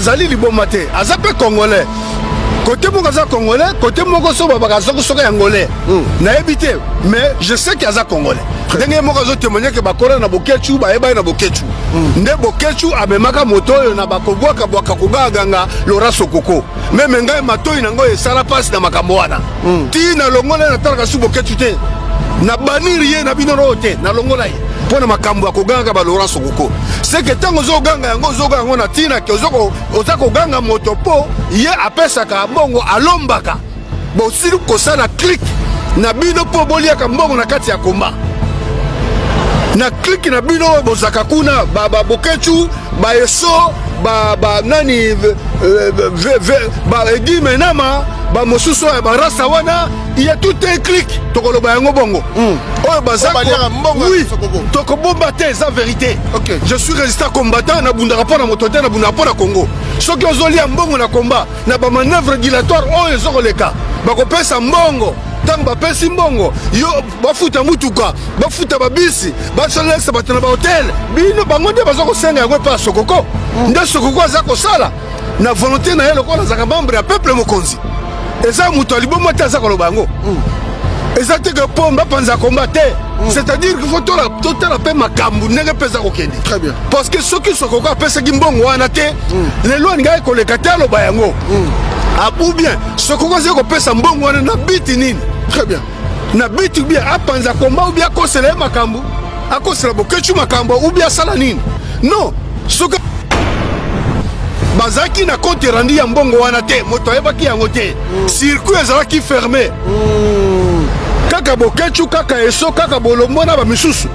Azali liboma te, aza mpe congolais. Kote moko aza congolais, kote moko so babaka azoko soki angolais. Nayebi te, mais je sais que aza congolais. Ndenge moko azotémoigne ke bakola na Bokechu, bayeba ye na Bokechu. Nde Bokechu amemaka moto oyo na bakobwakabwaka kogangaganga Lora Sokoko. Même ngai matoi na ngai esala mpasi na makambo wana. Ti nalongola ye, natalaka su Bokechu te. Na banir ye na bino oyo te, nalongola ye mpo na makambo ya kogangaka ba Laurent Sokoko. Seke ntango ozoganga yango, ozoganga yango na ntina ke oza koganga moto mpo ye apesaka mbongo, alombaka. Bosili kosala clique na bino mpo boliaka mbongo na kati ya komba na clique na bino oyo bozalaka kuna, Babokecu, baeso, ba nani, baedi menama, bamosusu oyo barasa wana. Il y a tout un clique, tokoloba yango bongo, oyo baza. Oui, tokobomba te, eza vérité. Je suis résistant combattant, nabundaka mpo na moto te, nabundaka mpo na Congo. Soki ozolia mbongo na combat, na bamanœuvre dilatoire oyo ezokoleka, bakopesa mbongo. Ntango bapesi mbongo, yo bafuta mutuka, bafuta babisi, basalesa bato na bahotel. Bino bango nde baza kosenga yango epa ya Sokoko. Nde Sokoko aza kosala na volonté na ye lokola azalaka membre ya peuple mokonzi. Eza moto ya liboma te, aza koloba yango. Eza te ke mpo bapanza komba te, c'est-à-dire qu'il faut totala mpe makambo ndenge mpe eza kokende. Très bien. Parce que soki Sokoko apesaki mbongo wana te, lelo alingaki koleka te aloba yango. Ou bien Sokoko azali kopesa mbongo wana na biti nini? Très bien. Na biti ou bien apanza komba, ou bien akosela ye makambo, akosela Bokecu makambo, ou bien asala nini? Non, soki bazalaki na compte rendu ya mbongo wana te, moto ayebaki yango te. Circuit ezalaki fermé, kaka Bokecu, kaka eso, kaka Bolombo na bamisusu,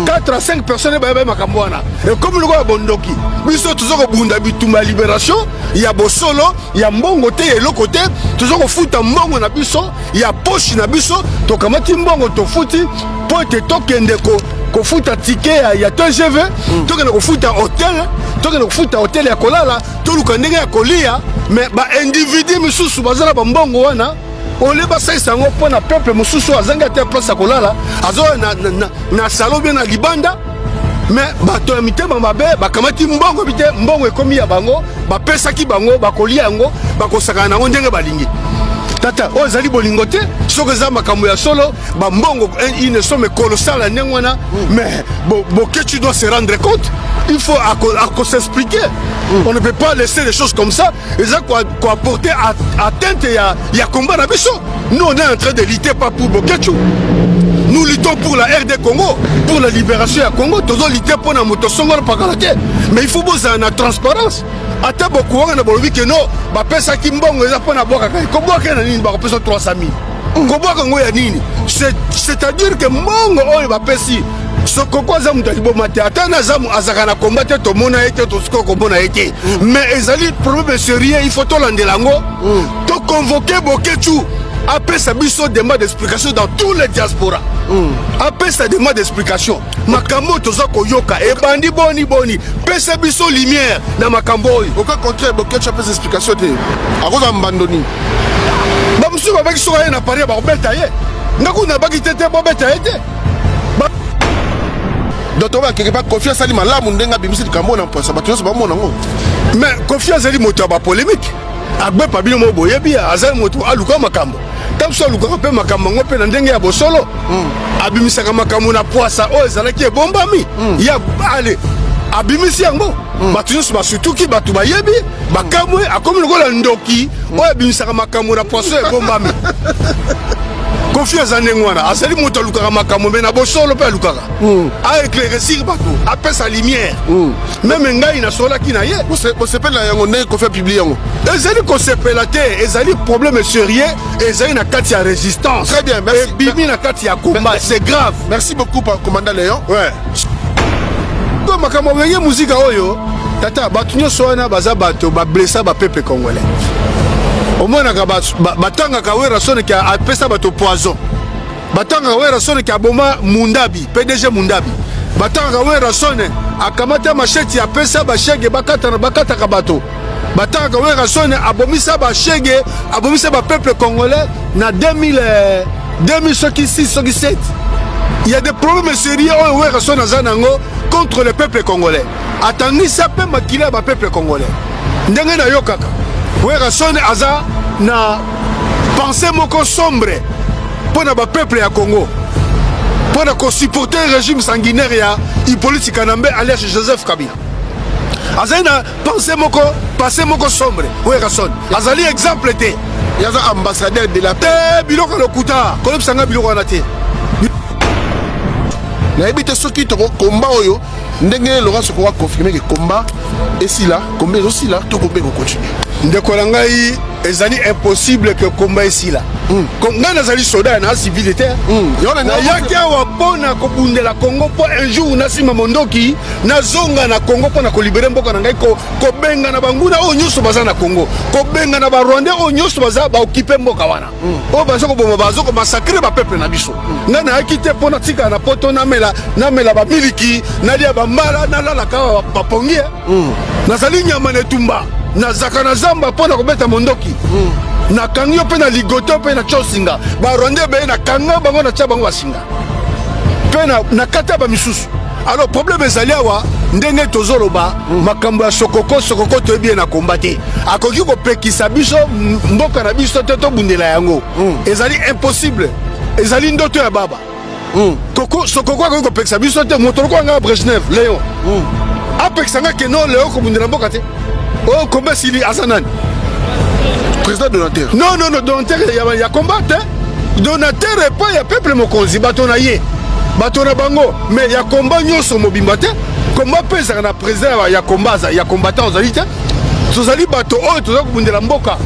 4 à 5 personnes bayeba makambo wana. Ekomi lokola bondoki. Biso toza kobunda bitumba ya libération ya bosolo, ya mbongo te, ya eloko te. Toza kofuta mbongo na biso ya poche na biso. Tokamati mbongo, tofuti mpo ete tokende kofuta ticket ya TGV, tokende kofuta hotel, tokende kofuta hotel ya kolala, toluka ndenge ya kolia. Mais baindividu misusu baza na bambongo wana, ole basalisa yango mpo na peuple mosusu azangi ate place ya kolala, azoya na salon bien na libanda. Mais bato ya mitema mabe bakamati mbongo bi te, mbongo ekomi ya bango, bapesaki bango, bakolia yango, bakosakana nango ndenge balingi. Tata, oyo ezali bolingo te. Soki eza makambo ya solo, bambongo, une somme colossale ya ndenge wana, mais Boketu doit se rendre compte. Il faut s'expliquer. On ne peut pas laisser les choses comme ça. Eza koapporter atteinte ya combat na biso. Nous, on est en train de lutter pas pour Boketu, nous luttons pour la RD Congo, pour la libération ya Congo. Tozo lutter mpo na moto songolo pakala te, mais il faut bozala na transparence. Ata bokuwanga na bolobi ke no bapesaki mbongo eza mpo na bwakaka, kobwaka na nini? Bakopesa 300 000, kobwaka yango ya nini? C'est-à-dire ke mbongo oyo bapesi Sokoko, aza moto ya liboma te. Ata naza azalaka na komba te, tomona ye te, tosikoyo komona ye te, mais ezali problème sérieux. Il faut tolandela yango, toconvoke Bokecu, apesa biso demande d'explication dans tous les diaspora, apesa demande d'explication. Makambo oyo toza koyoka ebandi boni boni, pesa biso lumière na makambo oyo. Au contraire, Bokecu apesa explication te, akozala mbando nini? Bamosusu babaki soki aye na Paris bakobeta ye. Nga kuna nabaki te te, bobeta ye te. Donc toba quelque part Kofi asali malamu ndenge abimisi likambo na mposa, bato nyonso bamona yango. Mais Kofi azali moto ya bapolémique. Agbepa, bino moko boyebi, azali moto aluka makambo. Ntango mosusu alukaka mpe makambo yango mpe na ndenge ya bosolo, abimisaka makambo na pwasa oyo ezalaki ebombami. Ya ale abimisi yango, bato nyonso basutuki, bato bayebi, bakamwe. Akomi lokola ndoki oyo abimisaka makambo na pwasa oyo ebombami. Kofi aza ndenge wana, azali moto alukaka makambo, mais na bosolo mpe alukaka aéclaircir bato, apesa lumière. Même ngai nasolaki na ye. Bosepela yango ndenge Kofi apublie yango? Ezali kosepela te, ezali problème sérieux, ezali na kati ya résistance. Très bien, merci. Ebimi na kati ya combat, c'est grave. Merci beaucoup, commandant Léon. Ouais, to makambo Wenge Muzika oyo, tata, bato nyonso wana baza bato bablessa bapeuple congolais. Omonaka batangaka Werrason ke apesa bato poison, batangaka Werrason ke aboma Mundabi, PDG Mundabi, batangaka Werrason akamata machette, apesa bashege bakatana, bakataka bato, batangaka Werrason abomisa bashege, abomisa bapeuple congolais na 2000, 2000 soki 6 soki 7. Il y a des problèmes sérieux oyo Werrason aza nango contre le peuple congolais. Atangisa mpe makila ya bapeuple congolais. Ndenge nayokaka, Werrason aza na pensée moko sombre mpo na bapeuple ya Congo, mpo na kosupporter régime sanguinaire ya Hippolyte Kanambe alias Joseph Kabila. Azali na pensée moko, passé moko sombre. Werrason azali exemple te. Yaza ambassadeur de la paix. Te, biloko ya lokuta, kolobisa nga biloko wana te. Nayebi te soki tokokomba oyo ndenge Laurent Sokoko aconfirme ke combat esila, combat ezosila to combat ekocontinue. Ndeko na ngai, ezali impossible ke combat esila. Ngai nazali soda na civil te. Nayaki awa mpo na kobundela Congo, mpo un jour nasima mondoki, nazonga na Congo mpo na kolibérer mboka na ngai, kobengana banguna oyo nyonso baza na Congo, kobengana Barwandais oyo nyonso baza baoccuper mboka wana, oyo baza koboma, baza komassacrer bapeuple na biso. Ngai nayaki te mpo natikala na poto, namela bamiliki, nalia bambala, nalalaka awa bapongi. Nazali nyama na etumba, nazaka na zamba mpo na kobeta mondoki. Nakangi yo mpe na ligoto mpe na tia osinga. Barwandais ebele nakanga bango, natia bango basinga mpe na kati ya bamisusu. Alors problème ezali awa, ndenge tozoloba makambo ya Sokoko. Sokoko toyebi ye na komba te. Akoki kopekisa biso mboka na biso te, tobundela yango. Ezali impossible, ezali ndoto ya baba. Koko Sokoko akoki kopekisa biso te. Moto lokola ngai Brejnev Léon apekisa nga keno Léon kobundela mboka te, oyo komba esili, aza nani? Président donateur. Non, non, non, donateur ya combat te. Donateur epai ya peuple mokonzi, bato na ye, bato na bango, mais ya combat nyonso mobimba te. Combat mpe ezalaka na président ya combat, ya combattant ozali te. Tozali bato oyo toza kobundela mboka.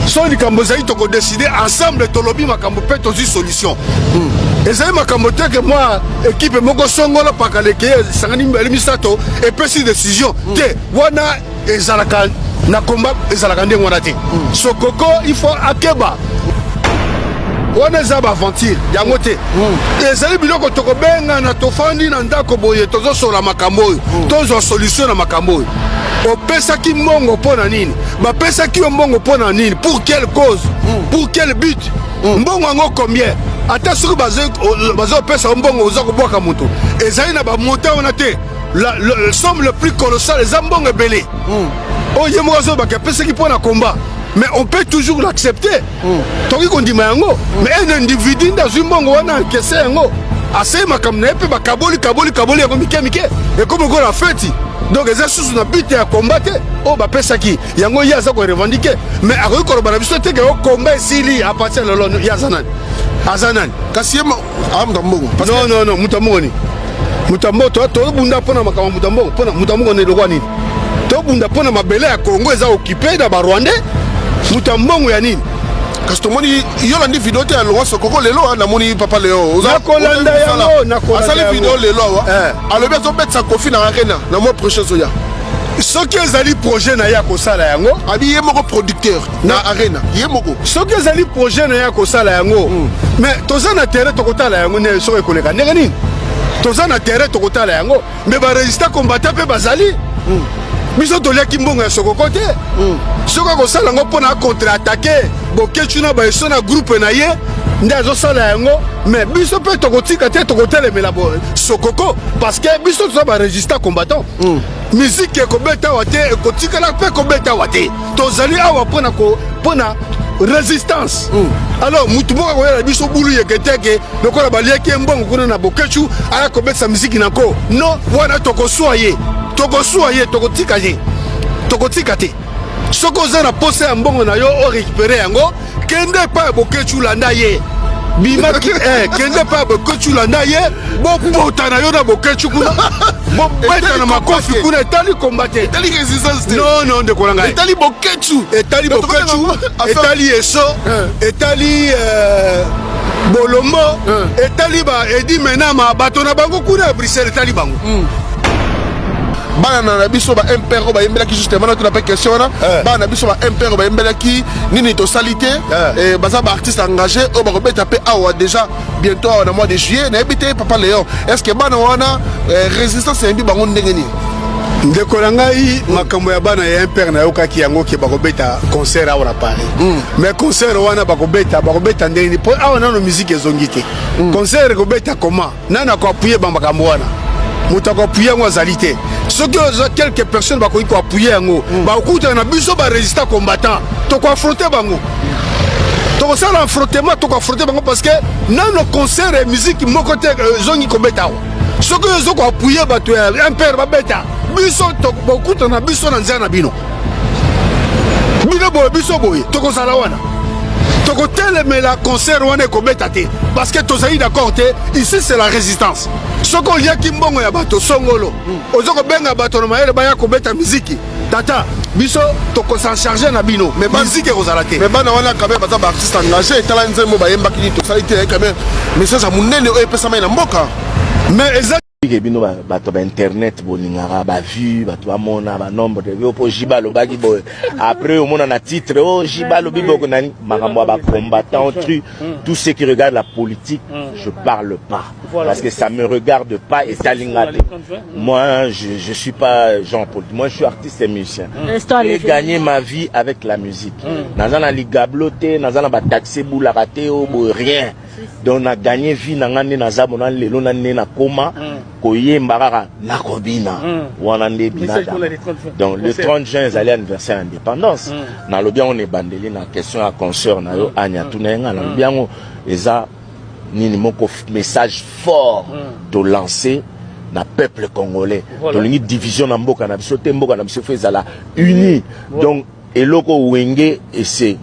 So likambo ezali, tokodécider ensemble, tolobi makambo mpe tozwi solution. Ezali makambo te ke mwa équipe moko songolo pakaleke esangani mibale misato epesi décision te. Wana ezalaka na combat, ezalaka ndenge wana te. Sokoko il faut akeba, wana eza baaventure yango te. Ezali biloko tokobengana, tofandi na ndako boye, tozosola makambo oyo, tozwa solution na makambo oyo. Opesaki mbongo mpo na nini? Bapesaki yo mbongo mpo na nini? Pour quelle cause? Pour quel but? Mbongo yango combien? Ata soki bazopesa yo mbongo, oza kobwaka moto, ezali na bamontant wana te. La somme le plus colossal eza mbongo ebele oyo ye moko azobaka apesaki mpo na combat, mais on peut toujours l'accepter, tokoki kondima yango. Mais un individu nde azwi mbongo wana, ankese yango, asali makambo na ye mpe bakaboli kaboli kaboli yango mike mike, ekomi lokola feti. Donc eza susu na but ya combat te oyo bapesaki yango. Ye aza korevendiquer, mais akoki koloba na biso te ke o combat esili à partir ya lelo. Ye aza nani? Aza nani? Kasi ye aza moto ya mbongo. Non, non, non, moto ya mbongo nini? Moto ya mbongo, tobunda mpona makambo ya moto ya mbongo? Mpona moto ya mbongo na eloko nini? Tobunda mpona mabele ya Congo eza occupé na Barwandais. Moto ya mbongo ya nini? Kasi tomoni yo landi video te ya Laurent Sokoko lelo. Namoni papa Leo. Nakolanda yango, nakolanda. Asali video lelo awa, alobi azobetisa Kofi na Arena na mois prochain zoya. Soki ezali projet na ye ya kosala yango. Abi ye moko producteur na Arena, ye moko. Soki ezali projet na ye ya kosala yango, mais toza na terrain, tokotala yango nde soki ekoleka ndenge nini. Toza na terrain, tokotala yango. Mais barésistant combattant mpe bazali. Biso toliaki mbongo ya Sokoko te. Soki akosala yango mpo na contre attaquer Bokecu na baeso na groupe na ye nde azosala yango, mais biso mpe tokotika te, tokotelemela Sokoko, parce que biso toza barésistant combattant. Musique ekobeta awa te, ekotikala mpe kobeta awa te. Tozali awa mpona résistance. Alors mutu moko akoyela biso bulu yeketeke lokola baliaki ye mbongo kuna na Bokecu, aya kobetisa misiki na nko, non, wana tokoswa ye, tokoswa ye, tokotika ye, tokotika te. Soki oza na posa ya mbongo na yo orécupérer yango, kende epai ya Bokecu, landa ye, bima kende epai ya Bokecu, landa ye, bopota na yo na Bokecu kuna, bobeta na makofi kuna. Etali komba te. Etali résistance te. Non, non, ndeko na ngai. Etali Bokecu. Etali Bokecu, etali Eso, etali Bolombo, etali ba Edi Menama, bato na bango kuna ya Bruxelles, etali bango. Bana na biso ba MPR oyo bayembelaki, justement natuna mpe question wana, bana na biso ba MPR oyo bayembelaki nini tosali te, baza baartiste engagé oyo bakobeta mpe awa déjà bientôt awa na mois de juillet. Nayebi te, papa Léon, est ce que bana wana résistance eyembi bango ndenge nini? Ndeko na ngai, makambo ya bana ya MPR, nayokaki yango ke bakobeta concert awa na Paris. Mais concert wana bakobeta, bakobeta ndenge nini? Mpo awa nano musique ezongi te. Concert ekobeta comment? Nani akoappuyer bamakambo wana? Moto akoappuyer yango azali te. Soki oza quelques personnes bakoki koappuyer yango, bakokutana na biso barésistant combattant, tokoaffronter bango, tokosala affrontement, tokoaffronter bango, parce que nano concert ya musique moko te ezongi kobeta awa. Soki oyo ozokoappuyer bato ya MPR babeta, biso bokutana biso na nzela na bino. Bino boye, biso boye, tokozala wana, tokotelemela concert wana ekobeta te, parce que tozali d'accord te. Ici, c'est la résistance. Soki oliaki mbongo ya bato songolo, oza kobenga bato na mayele baya kobeta miziki, tata, biso tokos'en charger na bino. Mais miziki ekozala te. Mais bana wana quand même baza baartiste engagé. Etala nzembo bayembaki nini tosali te, quand même message ya monene oyo epesamai na mboka. Mais eza ke bino bato ba internet bolingaka bavue, bato bamona banombre de vues. Mpo Jiba alobaki boye, après omona na titre o Jiba alobi boye na makambo ya bacombattant truc. Tout ce qui regarde la politique, je parle pas parce que ça me regarde pas, etalinga te. Moi, je suis pas genre politique. Moi, je suis artiste et musicien. J'ai gagné ma vie avec la musique. Naza na ligablo te, naza na bataxi ebulaka te, o boye, rien. Donc na gagné vie na nga nde naza bona lelo na nde nakoma koyemba kaka, nakobina wana nde binada. Donc le 30 juin ezali anniversaire ya indépendance. Nalobi yango na ebandeli na question ya concert na yo anya tuna ye nga. Nalobi yango eza nini moko, message fort tolancer na peuple congolais. Tolingi division na mboka na biso te. Mboka na biso fo ezala uni. Donc eloko Wenge ese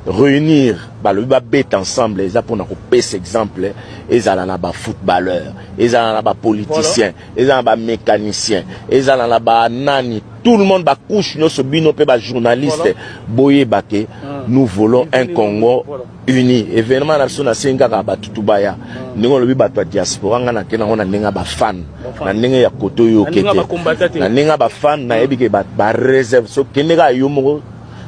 réunir, balobi babeta ensemble, eza mpona kopesa exemple. Ezala na bafootballeur, ezala na bapoliticien, ezala na bamécanicien, ezala na banani, tout le monde, bacouche nyonso, bino mpe bajournaliste, boyeba ke nous voulons un Congo uni. Événement na biso, nasengi kaka batutu baya. Ndenge olobi bato ya diaspora, nga nake nango na ndenge ya bafan, na ndenge ya kote oyo oke te, na ndenge ya bafan. Nayebi ke baréserve so kende kaka yo moko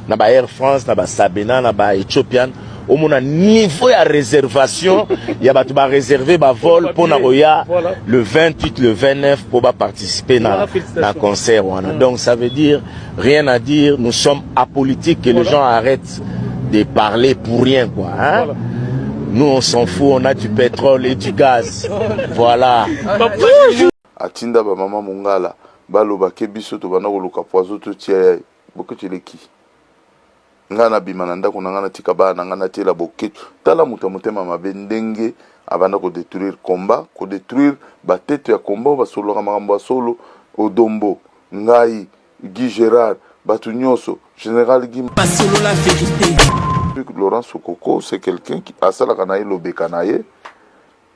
na ba Air France, na basabena, na baethiopian, omona niveau ya réservation ya bato baréserve bavol mpona koya le 28, le 29 mpo baparticiper na concert wana. Donc ça veut dire rien à dire, nous sommes apolitiques, que les gens arrêtent de parler pour rien, quoi, hein? Voilà. Nous, on s'en fout, on a du pétrole et du gaz, voilà. Atinda bamama mongala balobake biso tobanda koluka poison totia ya Boketshu. Eleki ngai nabima na ndako na ngai, natika bana na ngai, natiela Boketshu. Tala moto ya motema mabe, ndenge abanda kodétruire combat, kodétruire bateto ya combat oyo basololaka makambo ya solo. Odombo, ngai, Guy Gérard, bato nyonso, général Guy Basolola vérité. Laurent Sokoko, c'est quelqu'un qui asalaka na ye lobeka na ye,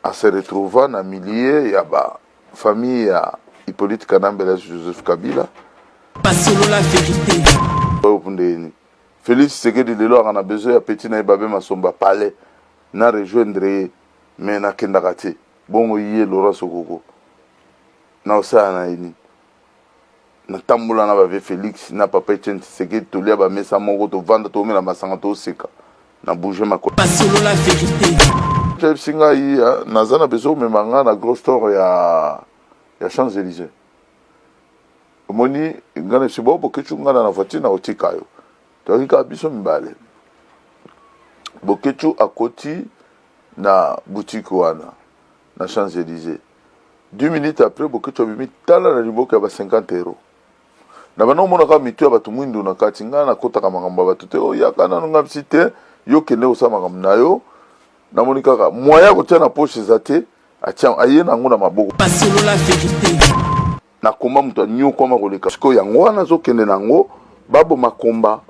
ase retrouva na milieu ya bafamille ya Hippolyte Kanambe, Joseph Kabila. Basolola vérité. Oyo ndeni Félix Tshisekedi lelo aka na besoin ya petit na ye Babe Masomba palais na rejoindre ye, mais nakendaka te. Bongo ye Laurent Sokoko na osala na ye nini? Natambola na bave Félix na papa Etienne Tshisekedi, tolia bamesa moko, tovanda, tomela masanga, toseka na bouge makolo. Basolola vérité. Ayebisi ngai naza na besoin omema nga na grosse tour ya Champs Élysées. Omoni ngai na biso bo Boketshu, ngai na voiture na otika yo. Toyaki kaka biso mibale. Boketshu akoti na boutique wana na Champs Élysées. 10 minutes après, Boketshu abimi, tala na liboko ya ba 50 euro. Na banda omona kaka mitu ya bato mwindu na kati. Ngai nakotaka makambo ya bato te. Oyaka nano ngai bisi te, yo kende kosala makambo na yo. Namoni kaka moyen ya kotia na poche eza te, atia aye nango na maboko. Basolola vérité. Nakoma moto anyokwama koleka. Sikoyo yango wana azokende nango baboma komba.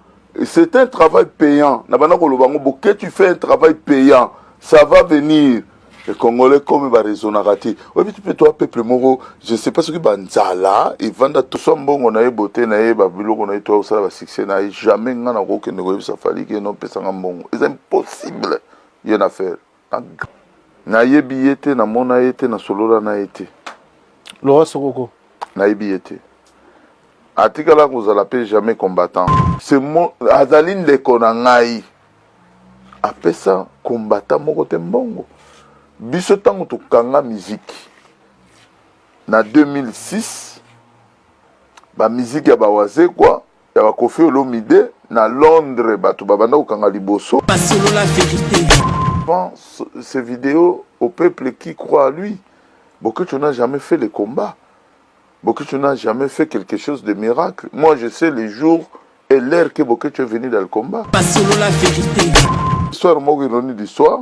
C'est un travail payant. Na banda koloba yango, Boke, tu fais un travail payant, ça va venir. Les Congolais comme baraisonnaka te, oyebi mpe toa peuple moko, je sais pas soki banzala evanda toswa mbongo na ye, bote na ye, babiloko na ye, toa kosala basuccès na ye. Jamais nga nakokende koyebisa Fally ke nopesanga mbongo, eza impossible. Ye na faire, nayebi ye te, namona ye te, nasolola na ye te. Laurent Sokoko. Nayebi ye te, atikala kozala mpe jamais combattant. C'est mo azali ndeko na ngai, apesa combattant moko te mbongo. Biso ntango tokanga miziki na 2006, bamiziki ya bawazekwa, ya baKoffi Olomide na Londres, bato babanda kokanga liboso. Basolola vérité. Vend ces vidéos au peuple qui croit à lui. Boketshu n'a jamais fait le combat. Boketshu n'a jamais fait quelque chose de miracle. Moi, je sais les jours et l'heure que Boketshu est venu dans le combat. Basolola verite. Histoire moko ironie d'histoire.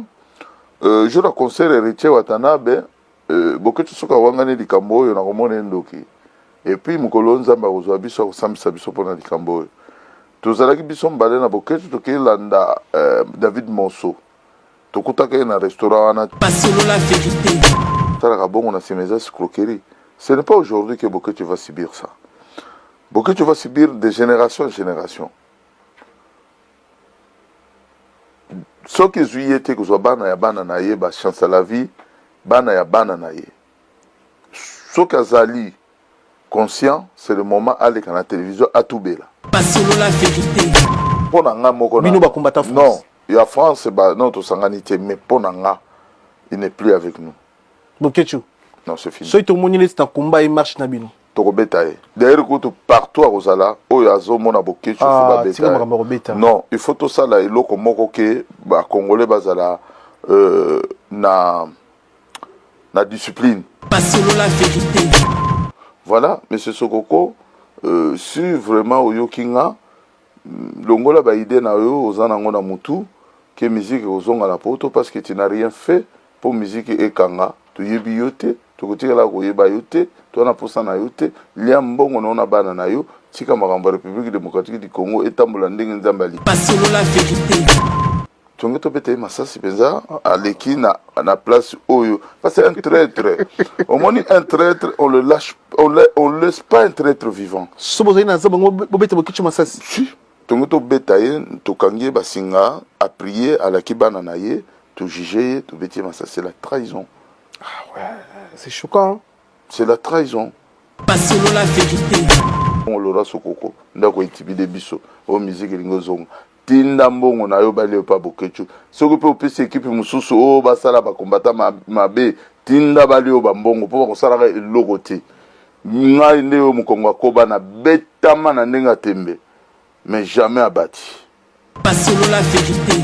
Euh, jour ya concert Héritier Watanabe, euh, Boketshu soki awangani likambo oyo nakomona ye ndoki. Et puis mokolo oyo Nzambe akozwa biso akosambisa biso mpona likambo oyo. Tozalaki biso mbale na Boketshu tokei landa euh, David Monso. Tokutaka ye na restaurant wana. Basolola verite. Talaka bongo na sima eza escroquerie. Ce n'est pas aujourd'hui que Boketshu va subir ça. Boketshu va subir de génération en génération. Soki ezwi ye te kozwa bana ya bana na ye ba chance à la vie bana ya bana na ye. Soki azali conscient c'est le moment aleka na télévision atubela. Basolola verite. Mpo na nga moko na Bino ba combattant France. Non, ya France ba non tosangani te mais mpo na nga il n'est plus avec nous. Boketshu. Non, c'est fini. Soki tomoni neti na combat ye marche na bino. Tokobeta ye. D'ailleurs kutu partout akozala oyo azomona Boketshu faut Ah, babeta. tika ye. makambo ya kobeta. Non, il faut tosala eloko moko ke ba Congolais bazala euh, na na discipline. Basolola verite. Voilà, monsieur Sokoko, euh, si vraiment oyoki nga longola ba idée na yo oza nango na mutu ke musique ekozonga na poto parce que tu n'as rien fait po musique ekanga toyebi yo te tokotikala koyeba yo te toza na posa na yo te lia mbongo na yo na bana na yo tika makambo ya Republique democratique du Congo etambola ndenge Nzambe alingi. Basolola verite. Tonge tobeta ye masasi penza aleki na, na place oyo parce que un traître omoni un traître on le lâche on, le, on laisse pas un traître vivant. So bozali na zamba ngo bobeta Boketshu masasi. Si tonge tobeta ye tokangi ye basinga a prier alaki bana na ye to juger ye tobeti ye masasi c'est la trahison. Ah ouais, c'est choquant. Hein? C'est la trahison. Basolola verite. Bongo Laura Sokoko nde ako intimide biso oyo musique elingi ozonga tinda mbongo na yo balia epa Boketshu soki pe opesi equipe mosusu oyo basala ba combattant mabe tinda balia yo ba mbongo po bakosalaka eloko te ngai nde oyo mokongo akoba na betama na ndenge ya tembe mais jamais abati. Basolola verite.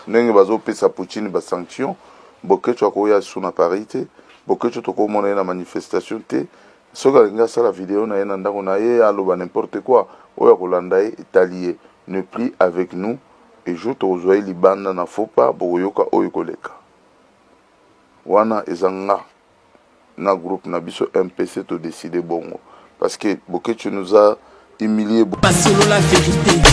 Ndenge bazo pesa Poutine ba sanctions, Boketshu akoya lisusu na Paris te, Boketshu toko mona ye na manifestation te, soki alingi asala video na ye na ndako na ye aloba n'importe quoi, oyo akolanda ye etali ye, ne plus avec nous et jour tokozua ye libanda na faux pas bokoyoka oyo ekoleka. Wana eza nga na groupe na biso MPC to decider bongo parce que Boketshu nous a humilie. Basolola verite.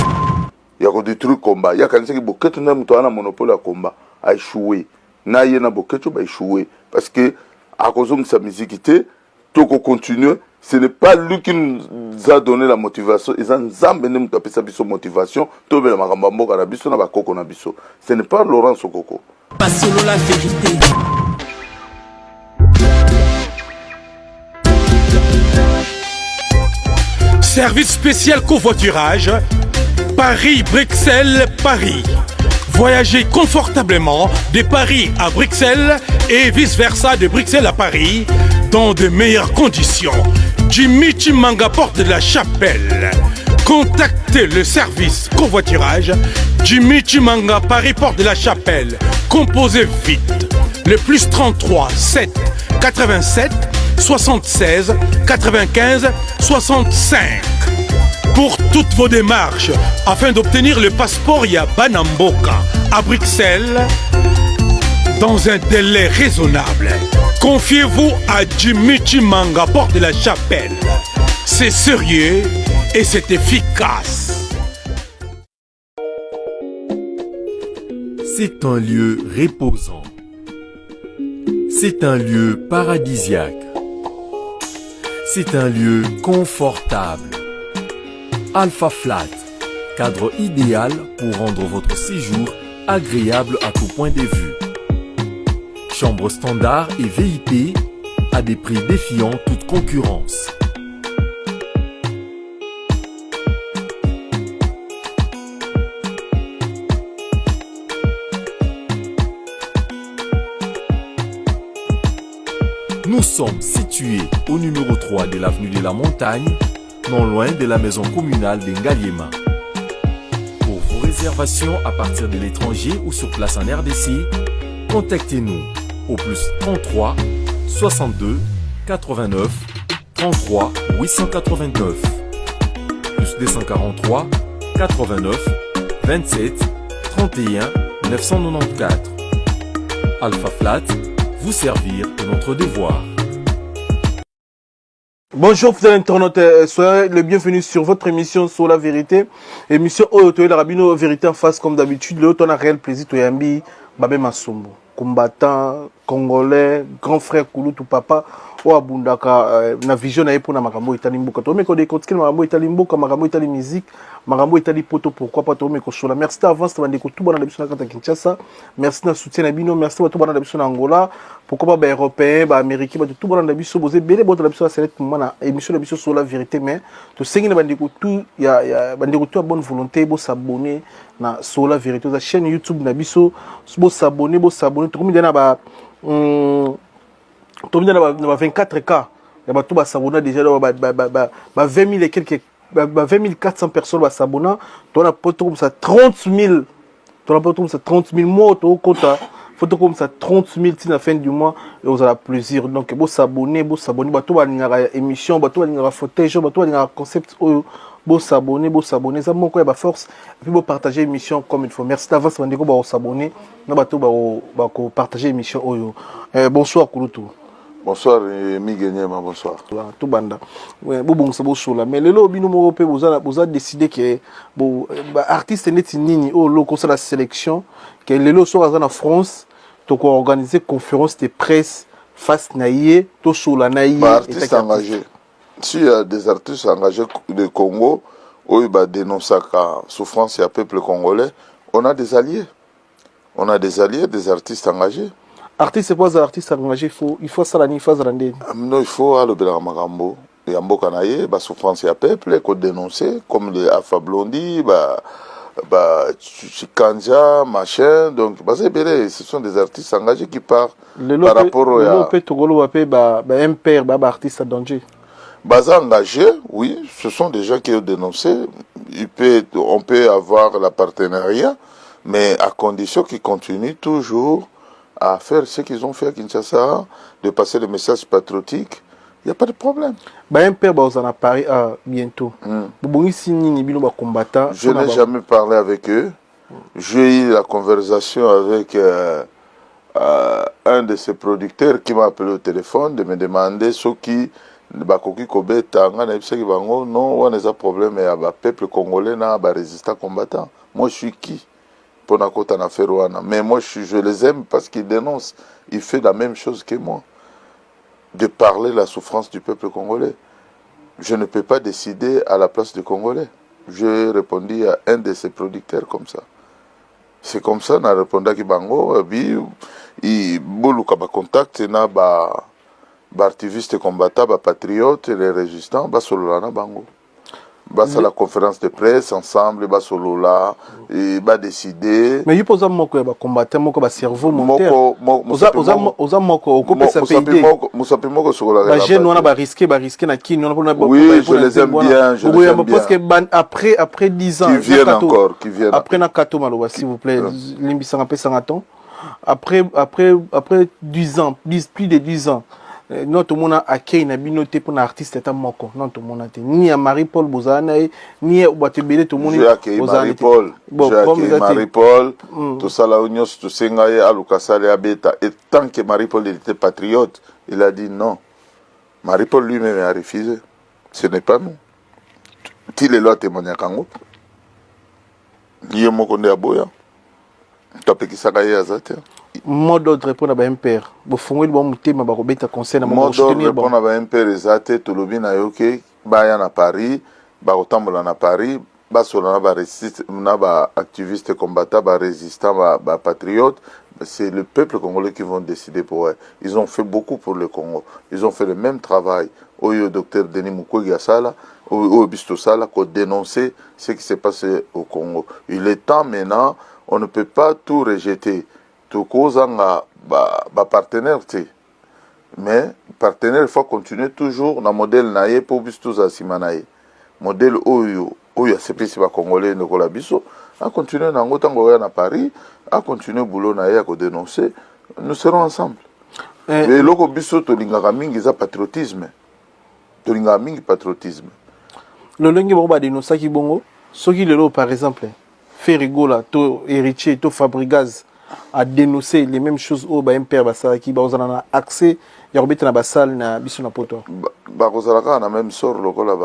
Ya ko detruire combat ye akanisaki Boketshu nde moto aza na monopole ya combat a echoue na ye na Boketshu ba echoue parce que akozongisa miziki te toko continuer ce n'est pas lui qui nous a donné la motivation eza Nzambe nde moto apesa biso motivation tobela makambo ya mboka na biso na bakoko na biso ce n'est pas Laurent Sokoko. Basolola verite. Service spécial covoiturage Paris, Bruxelles, Paris. Voyagez confortablement de Paris à Bruxelles et vice-versa de Bruxelles à Paris dans de meilleures conditions. Jimmy Chimanga porte de la Chapelle. Contactez le service covoiturage Jimmy Chimanga Paris porte de la Chapelle. Composez vite le plus 33 7 87 76 95 65 pour toutes vos démarches afin d'obtenir le passeport Yabanamboka à Bruxelles dans un délai raisonnable. Confiez-vous à Jimmy Chimanga, porte de la Chapelle. C'est sérieux et c'est efficace. C'est un lieu reposant. C'est un lieu paradisiaque. C'est un lieu confortable. Alpha Flat, cadre idéal pour rendre votre séjour agréable à tout point de vue. Chambre standard et VIP à des prix défiant toute concurrence. Nous sommes situés au numéro 3 de l'avenue de la Montagne, non loin de la maison communale de Ngaliema. Pour vos réservations à partir de l'étranger ou sur place en RDC, contactez-nous au plus 33 62 89 33 889. Plus 243 89 27 31 994. Alpha Flat, vous servir est notre devoir. Bonjour fidèles internautes, soyez les bienvenus sur votre émission sur la vérité. Émission oyo toyelaka bino vérité en face comme d'habitude. Lelo toza na réel plaisir toyambi Babin Masombo, combattant congolais, grand frère kulutu papa oyo abundaka na vision na ye mpona makambo etali mboka. Tomeka kodécortiquer makambo etali mboka, makambo etali musique, makambo etali poto, pourquoi pas tomeka kosola. Merci d'avance na bandeko tu bana na biso na kati ya Kinshasa. Merci na soutien na bino. Merci bato bana na biso na Angola, pourquoi pas baeuropéen, baaméricain, bato tu bana na biso boza ebele botala biso na select moment na émission na biso sur la vérité. Mais tosengi na bandeko tu ya bandeko tu ya bonne volonté bos'abonner na sur la vérité, oza chaîne YouTube na biso. Bos'abonner, bos'abonner. Tokomi na ba tokomi na ba 24 k ya bato bas'abonna déjà, ba 20 000 et quelques, ba 20 400 personnes bas'abonna. Tona po tokomisa 30 000, tona po tokomisa 30 000 mo tokota, faut tokomisa 30 000 ntina fin du mois ozala plaisir. Donc bos'abonner, bos'abonner. Bato balingaka émission, bato balingaka fauteuil, bato balingaka concept oyo, bos'abonner, bos'abonner. Eza moko ya baforce. Et puis bopartager émission comme il faut. Merci d'avance bandeko bakos'abonner na bato bakopartager émission oyo. Bonsoir kulutu. Bonsoir Miguel Nyema, bonsoir. Tobanda bobongisa bosola, mais lelo bino moko mpe boza décidé ke baartiste neti nini oyo loko osala sélection ke lelo soki aza na France, tokoorganiser conférence de presse face na ye, tosola na ye. Baartiste engagé, s'il y a des artistes engagés de Congo oyo badénonçaka souffrance ya peuple congolais, on a des alliés, on a des alliés, des artistes engagés. Artiste po azala artiste engagé, il faut asala nini? Il faut azala ndeni? Non, il faut alobelaka makambo ya mboka na ye, basouffrance ya peuple, kodénoncer comme le Alpha Blondy, ba Chikanja, machin. Donc baza ebele, ce sont des artistes engagés qui partent par rapport ya mpe tokoloba mpe ba MPR ba baartiste en danger. Baza engagé, oui, ce sont des gens qui ont dénoncé. On peut avoir la partenariat, mais à condition qu'ils continuent toujours à faire ce qu'ils ont fait à Kinshasa, de passer le message patriotique, il n'y a pas de problème. Ba MPR baza na Paris ah, bientôt. Bobongisi nini bino bacombattant? Je n'ai jamais parlé avec eux. J'ai eu la conversation avec un de ses producteurs qui m'a appelé au téléphone de me demander ce qui bakoki kobeta. Nga nayebisaki bango non, wana eza problème ya bapeuple congolais na barésistant combattant. Moi, je suis qui mpona kota na affaire wana? Mais moi, je les aime parce qu'ils dénoncent. Il fait la même chose que moi, de parler la souffrance du peuple congolais. Je ne peux pas décider à la place du Congolais. J'ai répondu à un de ses producteurs comme ça. C'est comme ça na répondaki bango bi boluka bacontact na ba baartiviste combattant, bapatriote, les résistants, basolola na bango, basala conférence de presse ensemble, basolola, badécider. Mais yo mpo oza moko ya bacombattant, moko bacerveau moteur, oza moko okopesa mpe idée. Mosapi moko sokolaka. Bajeune wana barisquer, barisquer na kini wana mpona. Oui, je les aime bien, je les aime bien. Parce que après 10 ans qui viennent encore, qui viennent. Après na kato maloba, s'il vous plaît, limbisanga, pesanga temps. Après 10 ans, 10, plus de 10 ans, non, tomona akei na bino te mpona artiste ata moko. Non, tomona te ni ya Marie Paul bozala na ye, ni bato ebele tomoni. Marie Paul, Marie Paul, tosala oyo nyonso tosenga ye aluka sale abeta. Et tant que Marie Paul, il était patriote, il a dit non. Marie Paul lui-même a refusé, ce n'est pas nous. Ti lelo atémoignaka yango ye moko nde aboya, topekisaka ye, aza te. Mot d'ordre mpona ba MPR, bofungoli bango motema, bakobeta concert na mot d'ordre mpona ba MPR eza te. Tolobi na yo ke baya na Paris, bakotambola na Paris, basola na baactiviste combattant, barésistant, bapatriote. C'est le peuple congolais qui vont décider pour eux. Ils ont fait beaucoup pour le Congo, ils ont fait le même travail oyo docteur Denis Mukwege asala, oyo biso tosala, kodénoncer ce qui s'est passé au Congo. Il est temps maintenant, on ne peut pas tout rejeter. Tokozanga bapartenaire te, mais partenaire, il faut continuer toujours na modèle na ye mpo biso tozala nsima na ye. Modèle oyo asepesi bacongolais lokola biso, acontinue na yango. Ntango oya na Paris, acontinue boulot na ye ya kodénoncer, nous serons ensemble. Eloko biso tolingaka mingi eza patriotisme. Tolingaka mingi patriotisme. Lolenge bango badenosaki bongo, soki lelo par exemple Ferre Gola to Héritier to Fabrigaz a dénoncé les mêmes choses oyo ba MPR basalaki, bakozala na accès ya kobeta na basale na biso na poto? Bakozala kaka na même sort lokola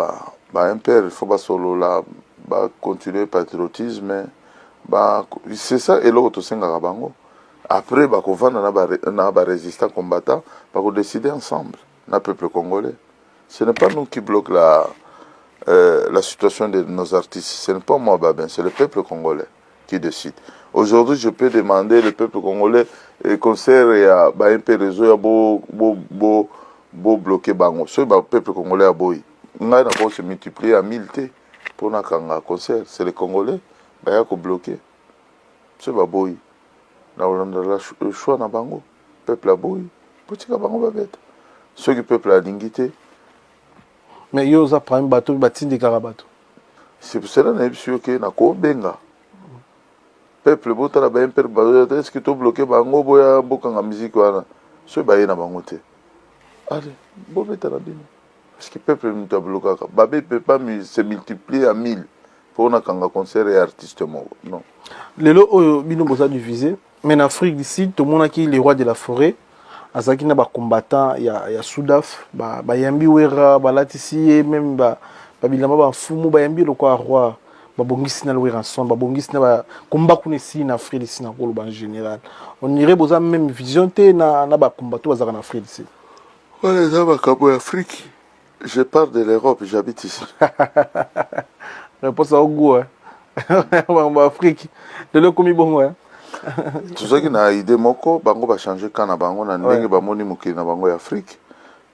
ba MPR. Il faut basolola, bacontinue patriotisme ba, c'est ça eloko tosengaka bango. Après bakovanda na barésistant combattant, bakodécider ensemble na peuple congolais. Ce n'est pas nous qui bloque la situation de nos artistes. Ce n'est pas moi, Babin, c'est le peuple congolais qui décide. Aujourd'hui, je peux demander le peuple congolais et concert ya ba MP réseau ya bo bo bo bo bloquer bango. Ce ba peuple congolais aboyi. Ngai na se multiplier à 1000 te pour na kanga concert, c'est les Congolais ba ko bloquer. Ce ba boyi. Na kolanda le choix na bango. Peuple aboyi. Botika bango babeta. Soki peuple alingi te. Mais yo oza parmi bato batindikaka bato. C'est pour cela nayebi yo ke nakobenga peuple, botala ba MPR bazoya te, est-ce tobloquer bango, boya bokanga musique wana. Soki baye na bango te, allez, bobeta na bino, parce que peuple moto ablokaka. Babe peut pas se multiplier à 1000 mpo nakanga concert ya artiste moko, non. Lelo oyo bino boza divisé, mais na Afrique du Sud tomonaki le roi de la forêt azalaki na bacombattant ya Sudaf, bayambi Wera, balatisi ye même babilamba bafumu, bayambi ye lokola roi, babongisi na Wera ensemble, babongisi na bakomba kuna. Esili na Afrique du Sud, na koloba en général, on dirait boza même vision te na bacombattant bazalaka na Afrique du Sud. Wana eza makambo ya Afrique. Je parle de l'Europe, j'habite ici. Réponse aogu makambo ya Afrique lelo ekomi bongo. Tozalaki na idée moko, bango bachange ka na bango na ndenge bamoni mokili na bango ya Afrique.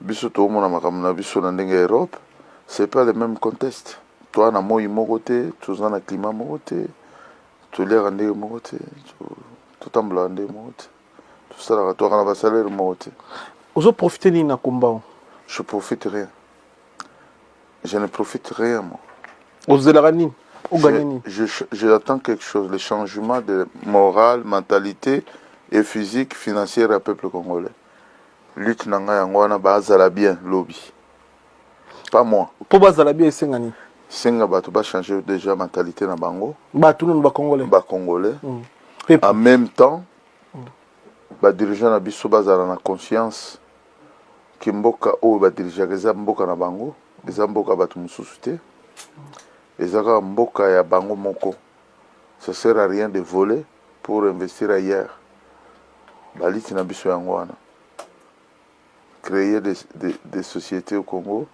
Biso toomona makambo na biso na ndenge ya Europe. C'est pas le même contexte. Toa na moi moko te, toza na climat moko te, toliaka ndenge moko te, totambolaka ndenge moko te, tosalaka, toaka na basalaire moko te. Ozoprofite nini na komba? Je profite rien, je ne profite rien, moi. Ozelaka nini? Oganye nini? J'attends quelque chose, le changement de morale, mentalité et physique, financière ya peuple congolais. Lutte na ngai yango wana, bazala bien lobi, pas moi. Mpo bazala bien esenga nini? Senga bato bachange déjà mentalité na bango. Bato nanu, bacongolais? Bacongolais. En même temps, badirigeant na biso bazala na conscience ke mboka oyo badirigeaka eza mboka na bango, eza mboka bato mosusu te, eza kaka mboka ya bango moko. Ça sert à rien de voler pour investir ailleurs. Baliti na biso yango wana: créer des sociétés au Congo,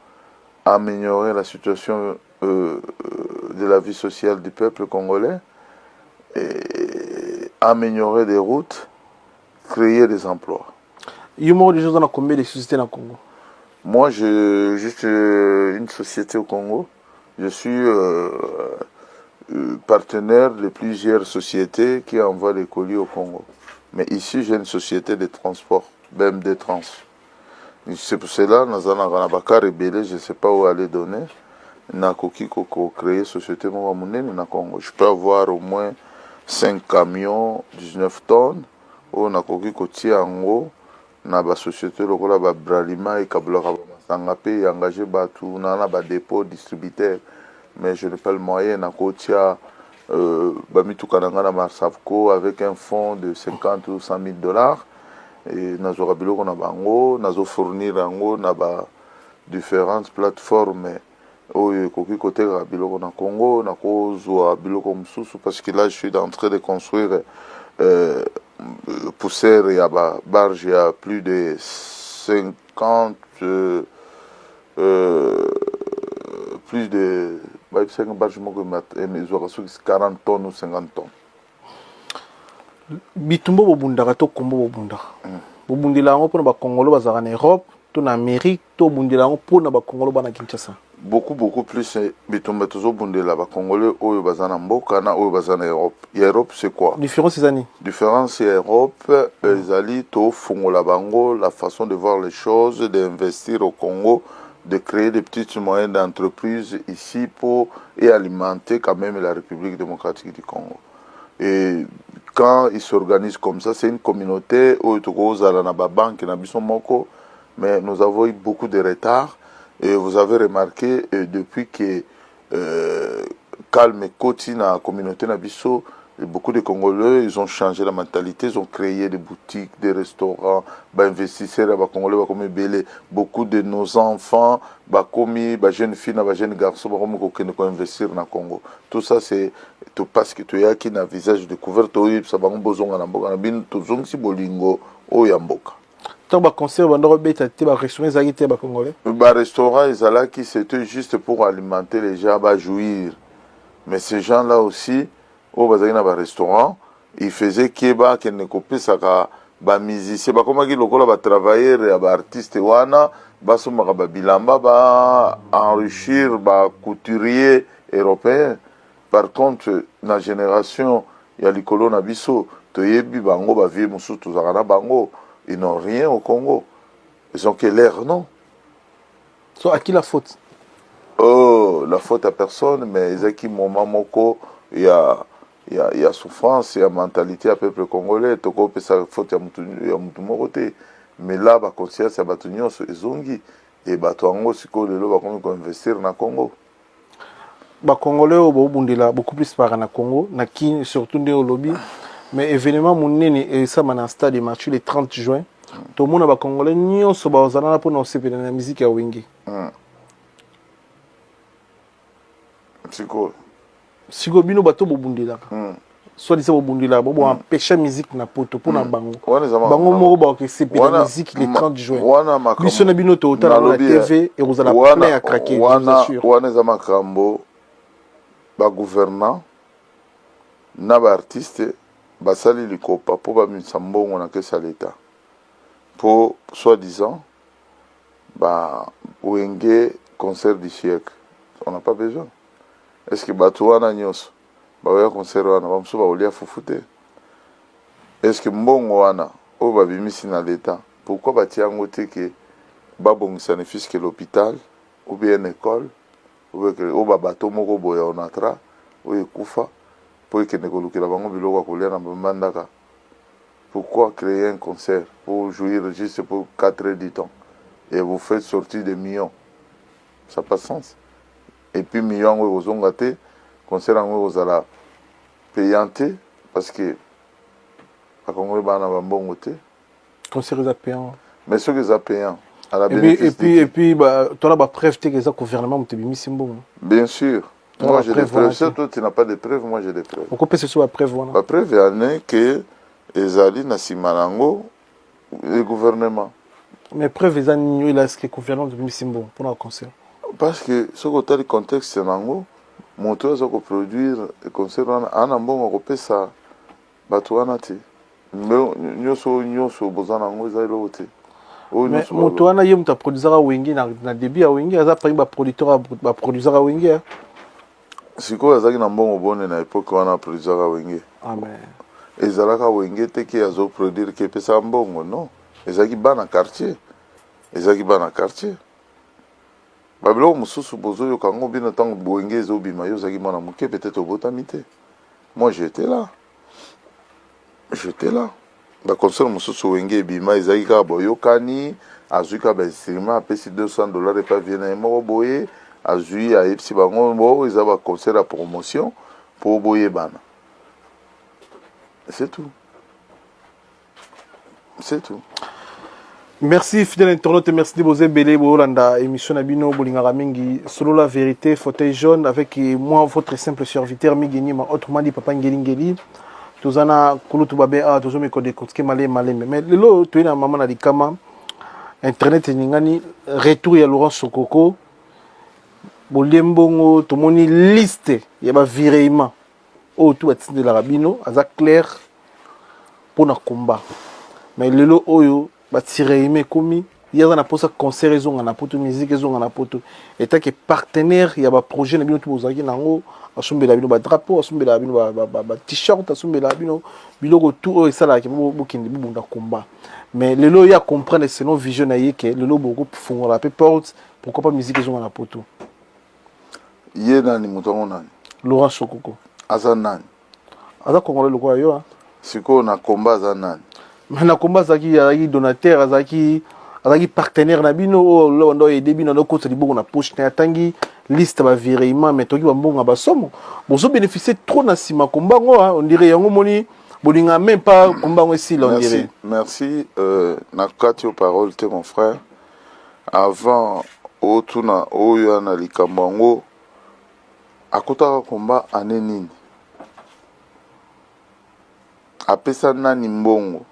améliorer la situation de la vie sociale du peuple congolais, et améliorer des routes, créer des emplois. Yo moko déjà oza na combien de sociétés na Congo? Moi, j'ai juste une société au Congo. Je suis partenaire de plusieurs sociétés qui envoient des colis au Congo. Mais ici, j'ai une société de transport, BMD Trans. C'est pour cela, nous avons un rebelle, je ne sais pas où aller donner. Nakoki ko créer société moko monene na Congo. Je peux avoir au moins 5 camions 19 tonnes oyo nakoki kotia yango na basociété lokola babralima, ekabulaka bamasanga mpe engage bato na badépôt distributeur. Mais je n'ai pas le moyen. Nakotia bamituka na ngai na Marsavco avec un fonds de 50 ou 100 000 dollars e nazwaka biloko na bango, nazofournir yango na ba différentes plateformes oyo ekoki kotekaka biloko na Congo. Nakozwa biloko mosusu parce que là je suis en train de construire poussière ya babarge ya plus de 50 plus de, bayebisaki barge moko ezwaka soki 40 tonnes ou 50 tonnes. Bitumba bobundaka to kombo bobundaka, bobundela yango mpona bakongolo bazalaka na Europe to na Amérique, to obundela yango mpona bakongolo bana Kinshasa? Beaucoup, beaucoup plus. Bitumba tozobundela bakongolais oyo baza na mboka na oyo baza na Europe. Ya Europe, c'est quoi? Différence eza nini? Différence ya Europe ezali tofungola bango la façon de voir les choses, d'investir au Congo, de créer des petites moyennes d'entreprise ici pour et alimenter quand même la République démocratique du Congo. Et quand ils s'organisent comme ça, c'est une communauté oyo tokozala na babanke na biso moko. Mais nous avons eu beaucoup de retard. Et vous avez remarqué, depuis que euh, calme ekoti na communauté na biso, beaucoup de Congolais, ils ont changé la mentalité, ils ont créé des boutiques, des restaurants, ba investisseurs ya ba Congolais bakomi ebele, beaucoup de nos enfants bakomi ba jeunes filles na ba jeunes garçons bakomi kokende ko investir na Congo. Tout ça c'est to parce que toyaki na visage découvert, toyebisa bango bozonga na mboka na bino, tozongisi bolingo oyo ya mboka. Ntango baconcert banda kobeta te, barestaurant ezalaki te ya bacongolais? Barestaurant ezalaki, c'était juste pour alimenter les gens, bajouir. Mais ces gens là aussi oyo bazalaki na barestaurant, ils faisaient ke bakende kopesaka bamusicien, bakomaki lokola batravailleur ya baartiste wana, basombaka babilamba, ba enrichir bacouturier européen. Par contre, na génération ya likolo na biso, toyebi bango, bavieux mosusu tozalaka na bango, ils n'ont rien au Congo, ils ont que l'air non. So à qui la faute? Oh, la faute à personne, mais ezalaki moment moko ya souffrance ya mentalité ya peuple congolais. Tokopesa faute ya mutu moko te, mais là baconscience ya bato nyonso ezongi e bato yango sikoyo lelo bakomi koinvestir na Congo. Bacongolais oyo bobundela beaucoup plus para na Congo, na Kine surtout nde olobi, mais événement monene esama na stade Martyrs le 30 juin, tomona bacongolais nyonso bazala na mpona kosepela na musique ya Wenge. Sikoyo Sikoyo bino bato bobundelaka, soit-disant bobundelaka, bo boempêche musique na poto mpona bango. Wana eza makambo bango moko bakosepela Wana- musique le 30 juin. Wana makambo- Biso na bino totala yango na Nalobi, eh, TV, ekozala wana- plein ya craquer, je vous wana assure. Wana eza makambo bagouvernant na baartiste basali likopa mpo babimisa mbongo na caisse ya leta mpo soi-disant ba Wenge concert du siècle. On n'a pas besoin. Est ce que bato wana nyonso bakoya concert wana? Bamosusu bakolia fufu te. Est ce que mbongo wana oyo babimisi na leta, pourquoi batia yango te ke babongisa ne fût-ce que l'hôpital ou bien une école ou bien oyo babato moko boye ya Onatra oyo ekufa mpo ekende kolukela bango biloko ya kolia na bambandaka? Pourquoi créer un concert pour jouir juste pour 4 heures du temps et vous faites sortir des millions? Ça n'a pas de sens. Et puis millions yango ekozonga te, concert yango ekozala payant te, parce que bakongoli bana na bambongo te. Concert eza payant. Mais soki eza payant, à la Et puis, et bénéfice puis, de et puis bah, tona bapreuve te ke eza gouvernement moto ebimisi mbongo. Bien sûr. Toi, Moi la j'ai des preuve, preuves. voilà. Si toi tu n'as pas de preuves, moi j'ai des preuves. Okopesa biso bapreuve wana? Bapreuve yane ke ezali na nsima nango le gouvernement. Mais preuve eza nini oyo elaske gouvernement moto ebimisi mbongo mpona concert? Parce que soki otali contexte nango, moto oyo aza koproduire concert wana aa na mbongo akopesa bato wana te. Nyonso oyo nyonso boza nango eza eloko te oyo Mais nyonso. Moto wana ye moto aproduisaka Wenge na début ya Wenge, aza parmi baproducteur baproduisaka Wenge, hein. Sikoyo azalaki na mbongo bone na époque wana aproduisaka Wenge? Ah, mais Ezalaka Wenge te ke azoproduire ke epesaka mbongo, non. Ezalaki bana quartier, ezalaki bana quartier. Babiloko mosusu bozoyoka yango bino. Ntango Wenge ezobima, yo ozalaki mwana moke, peut-être obotami te. Moi j'étais là, j'étais là. Baconcert mosusu Wenge ebima ezalaki kaka boyokani, azwi kaka bainstrument, apesi 200 $ epa vieux na ye moko boye, azwi, ayebisi bango bo eza baconcert ya promotion mpo boyebana. C'est tout, c'est tout. Merci fidèle internaute, merci de boza ebele bolanda émission na bino bolingaka mingi, Solo la vérité, fauteuil jaune, avec moi, votre simple serviteur Migi Nima, autrement dit Papa Ngeli Ngeli. Toza na kulutu babe awa, tozomeka décortiquer maleme maleme. Mais lelo toye na mama na likama, internet eningani, retour ya Laurent Sokoko, bolie mbongo, tomoni liste ya bavirement oyo tu batindelaka bino, aza clair mpona combat. Mais lelo oyo batiraillement ekomi, ye aza na mposa concert ezonga na poto, musique ezonga na poto, etake partenaire ya baprojet na bino tu bozalaki nango, asombela bino badrapeau, asombela bino ba-t-shirt, asombela bino biloko tu oyo esalaka bokende bobunda combat. Mais lelo oyo acomprendre selon vision na ye ke lelo bokofungola mpe porte, pourquoi pas musique ezonga na poto. Ye nani? Moto yango nani? Laurent Sokoko. Aza nani? Aza congolais lokola yo, hein. Sikoyo na komba aza nani? Mais na komba azalaki donateur, azalaki Azalaki partenaire na bino oyo lelo banda oyede bino ando kotisa liboko na poche na ye atangi liste ba virement mais toki ba mbongo ya basomo bozo bénéficier trop na nsima komba yango on dirait yango moni bolinga même pas komba yango esila on dirait. Merci, merci na kati yo parole te mon frère avant otuna oyo na likambo yango akotaka komba ane nini apesa nani mbongo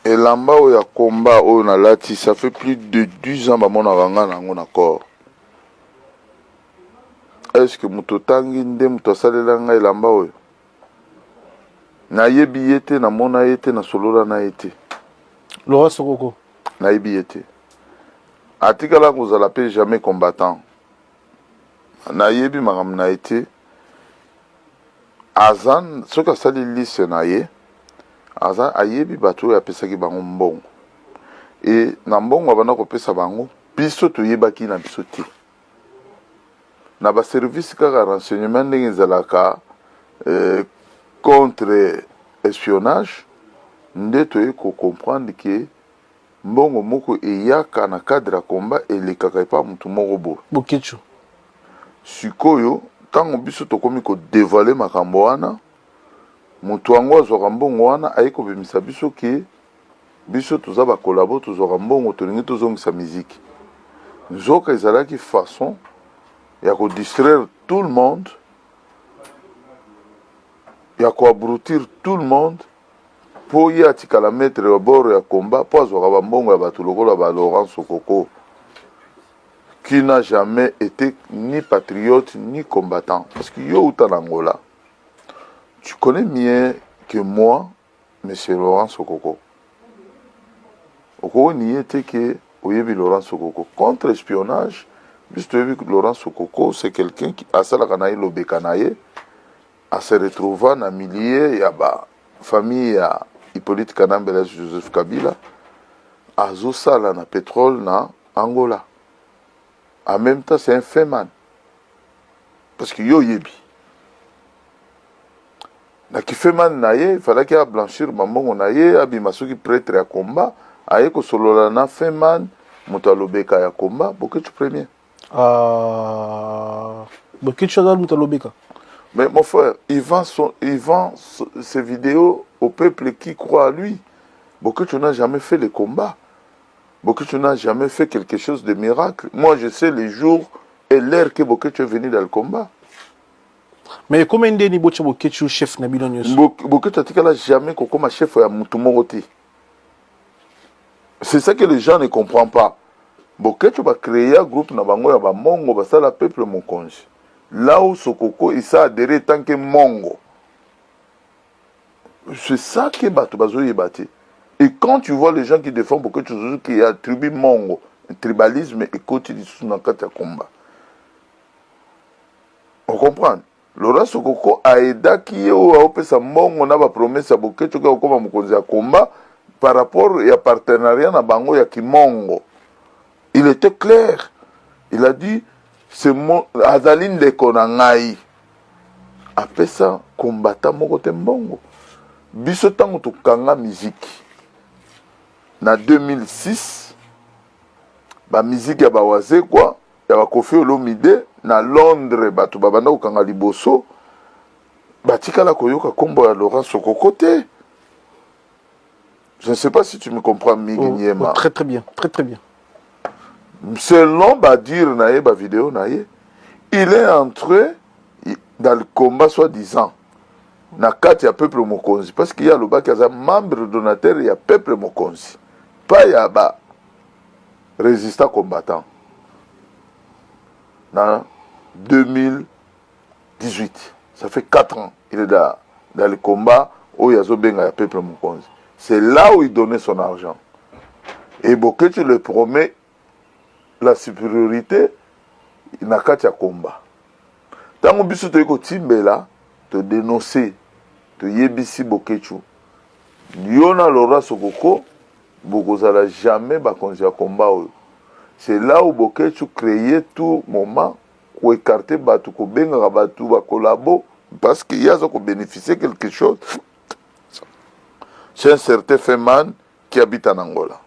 Elamba oyo ya combat oyo nalati ça fait plus de 10 ans bamonaka nga na yango na corps. Est-ce que moto otangi nde moto asalela nga elamba oyo? Nayebi ye te, namona ye te, nasolola na ye te. Laurent Sokoko. Nayebi ye te. Atikala kozala pe jamais combattant. Nayebi makambo na ye te. Aza soki asali liste na ye aza ayebi bato oyo apesaki bango mbongo e na mbongo abanda kopesa bango biso toyebaki na biso te na ba service kaka renseignement ndenge ezalaka eh, contre espionnage nde toye ko comprendre ke mbongo moko eyaka na cadre ya combat elekaka epa mutu moko boye. Boketshu. Sikoyo tango biso tokomi ko devoiler makambo wana, mutu yango azwaka mbongo wana aye kobimisa biso ke biso toza ba collabo tozwaka mbongo tolingi tozongisa miziki. Nzoka ezalaki façon ya ko distraire tout le monde, ya ko abrutir tout le monde Po ye atikala maitre ya bord ya combat po azwaka ba mbongo ya batu lokola ba Laurent Sokoko qui n'a jamais ete ni patriote ni combattant parce que yo outa na Angola tu connais mieux que moi monsieur Laurent Sokoko okoki nier te que oyebi Laurent Sokoko contre espionnage biso toyebi Laurent Sokoko c'est quelqu'un qui asalaka na ye lobeka na ye A se retrouva na milieu ya ba famille ya Hippolyte Kanambe na Joseph Kabila, azo sala na petrole na Angola. En même temps c'est un fait man. Parce que yo oyebi. Na kifeman na ye, il fallait a blanchir mambongo na ye, abima soki pretre ya combat, aye kosolola na feman, moto alobeka ya combat, Boketshu premier. Ah, Boketshu aza moto alobeka. Mais mon frère, il vend, son, il vend ses vidéos au peuple qui croit à lui. Boketshu n'a jamais fait le combat. Boketshu n'a jamais fait quelque chose de miracle. Moi, je sais les jours et l'heure que Boketshu est venu dans le combat. Mais comment ndeni botya Boketshu chef na bino nyonso? Boketshu atikala jamais kokoma chef ya mutu moko te. C'est ça que les gens ne comprennent pas. Boketshu ba créer groupe na bango ya ba mongo basala peuple mokonzi. Là où Sokoko il s'est adhéré tant que mongo. C'est ça que bato bazoyeba te. Et quand tu vois les gens qui défendent Boketshu qui a tribu mongo, tribalisme ekoti lisusu na kati ya combat. On comprend? Laurent Sokoko a aidaki ye oyo aopesa mbongo na ba promesse ya Boketshu ke akokoma mokonzi ya combat par rapport ya partenariat na bango ya kimongo. Il était clair. Il a dit c'est mon azali ndeko na ngai. Apesa combattant moko te mbongo. Biso tango tokanga musique na 2006 ba musique ya ba Wazekwa ya ba Koffi Olomide na Londres bato babanda kokanga liboso batikala koyoka kombo ya Laurent Sokoko te. Je ne sais pas si tu me comprends Migi oh, Niema. Oh, très très bien, très très bien. Selon ba dire na ye ba vidéo na ye, il est entré dans le combat soi-disant na kati ya peuple mokonzi parce qu'il y a alobaki aza membre donateur ya peuple mokonzi pas ya ba Resistant combattant na 2018 ça fait 4 ans il est dans, dans le combat oyo azobenga ya peuple mokonzi c'est là où il donnait son argent et Boketshu le promet la supériorité na kati ya combat ntango biso toyei kotimbela todenonce toyebisi Boketshu yo na Laura Sokoko Bokozala jamais bakonzi ya combat oyo. C'est là où Boketshu cree tout moment ko ecarter batu, kobengaka batu ba collabo parce que ye aza ko beneficier quelque chose. C'est un certain Feman qui habite en Angola.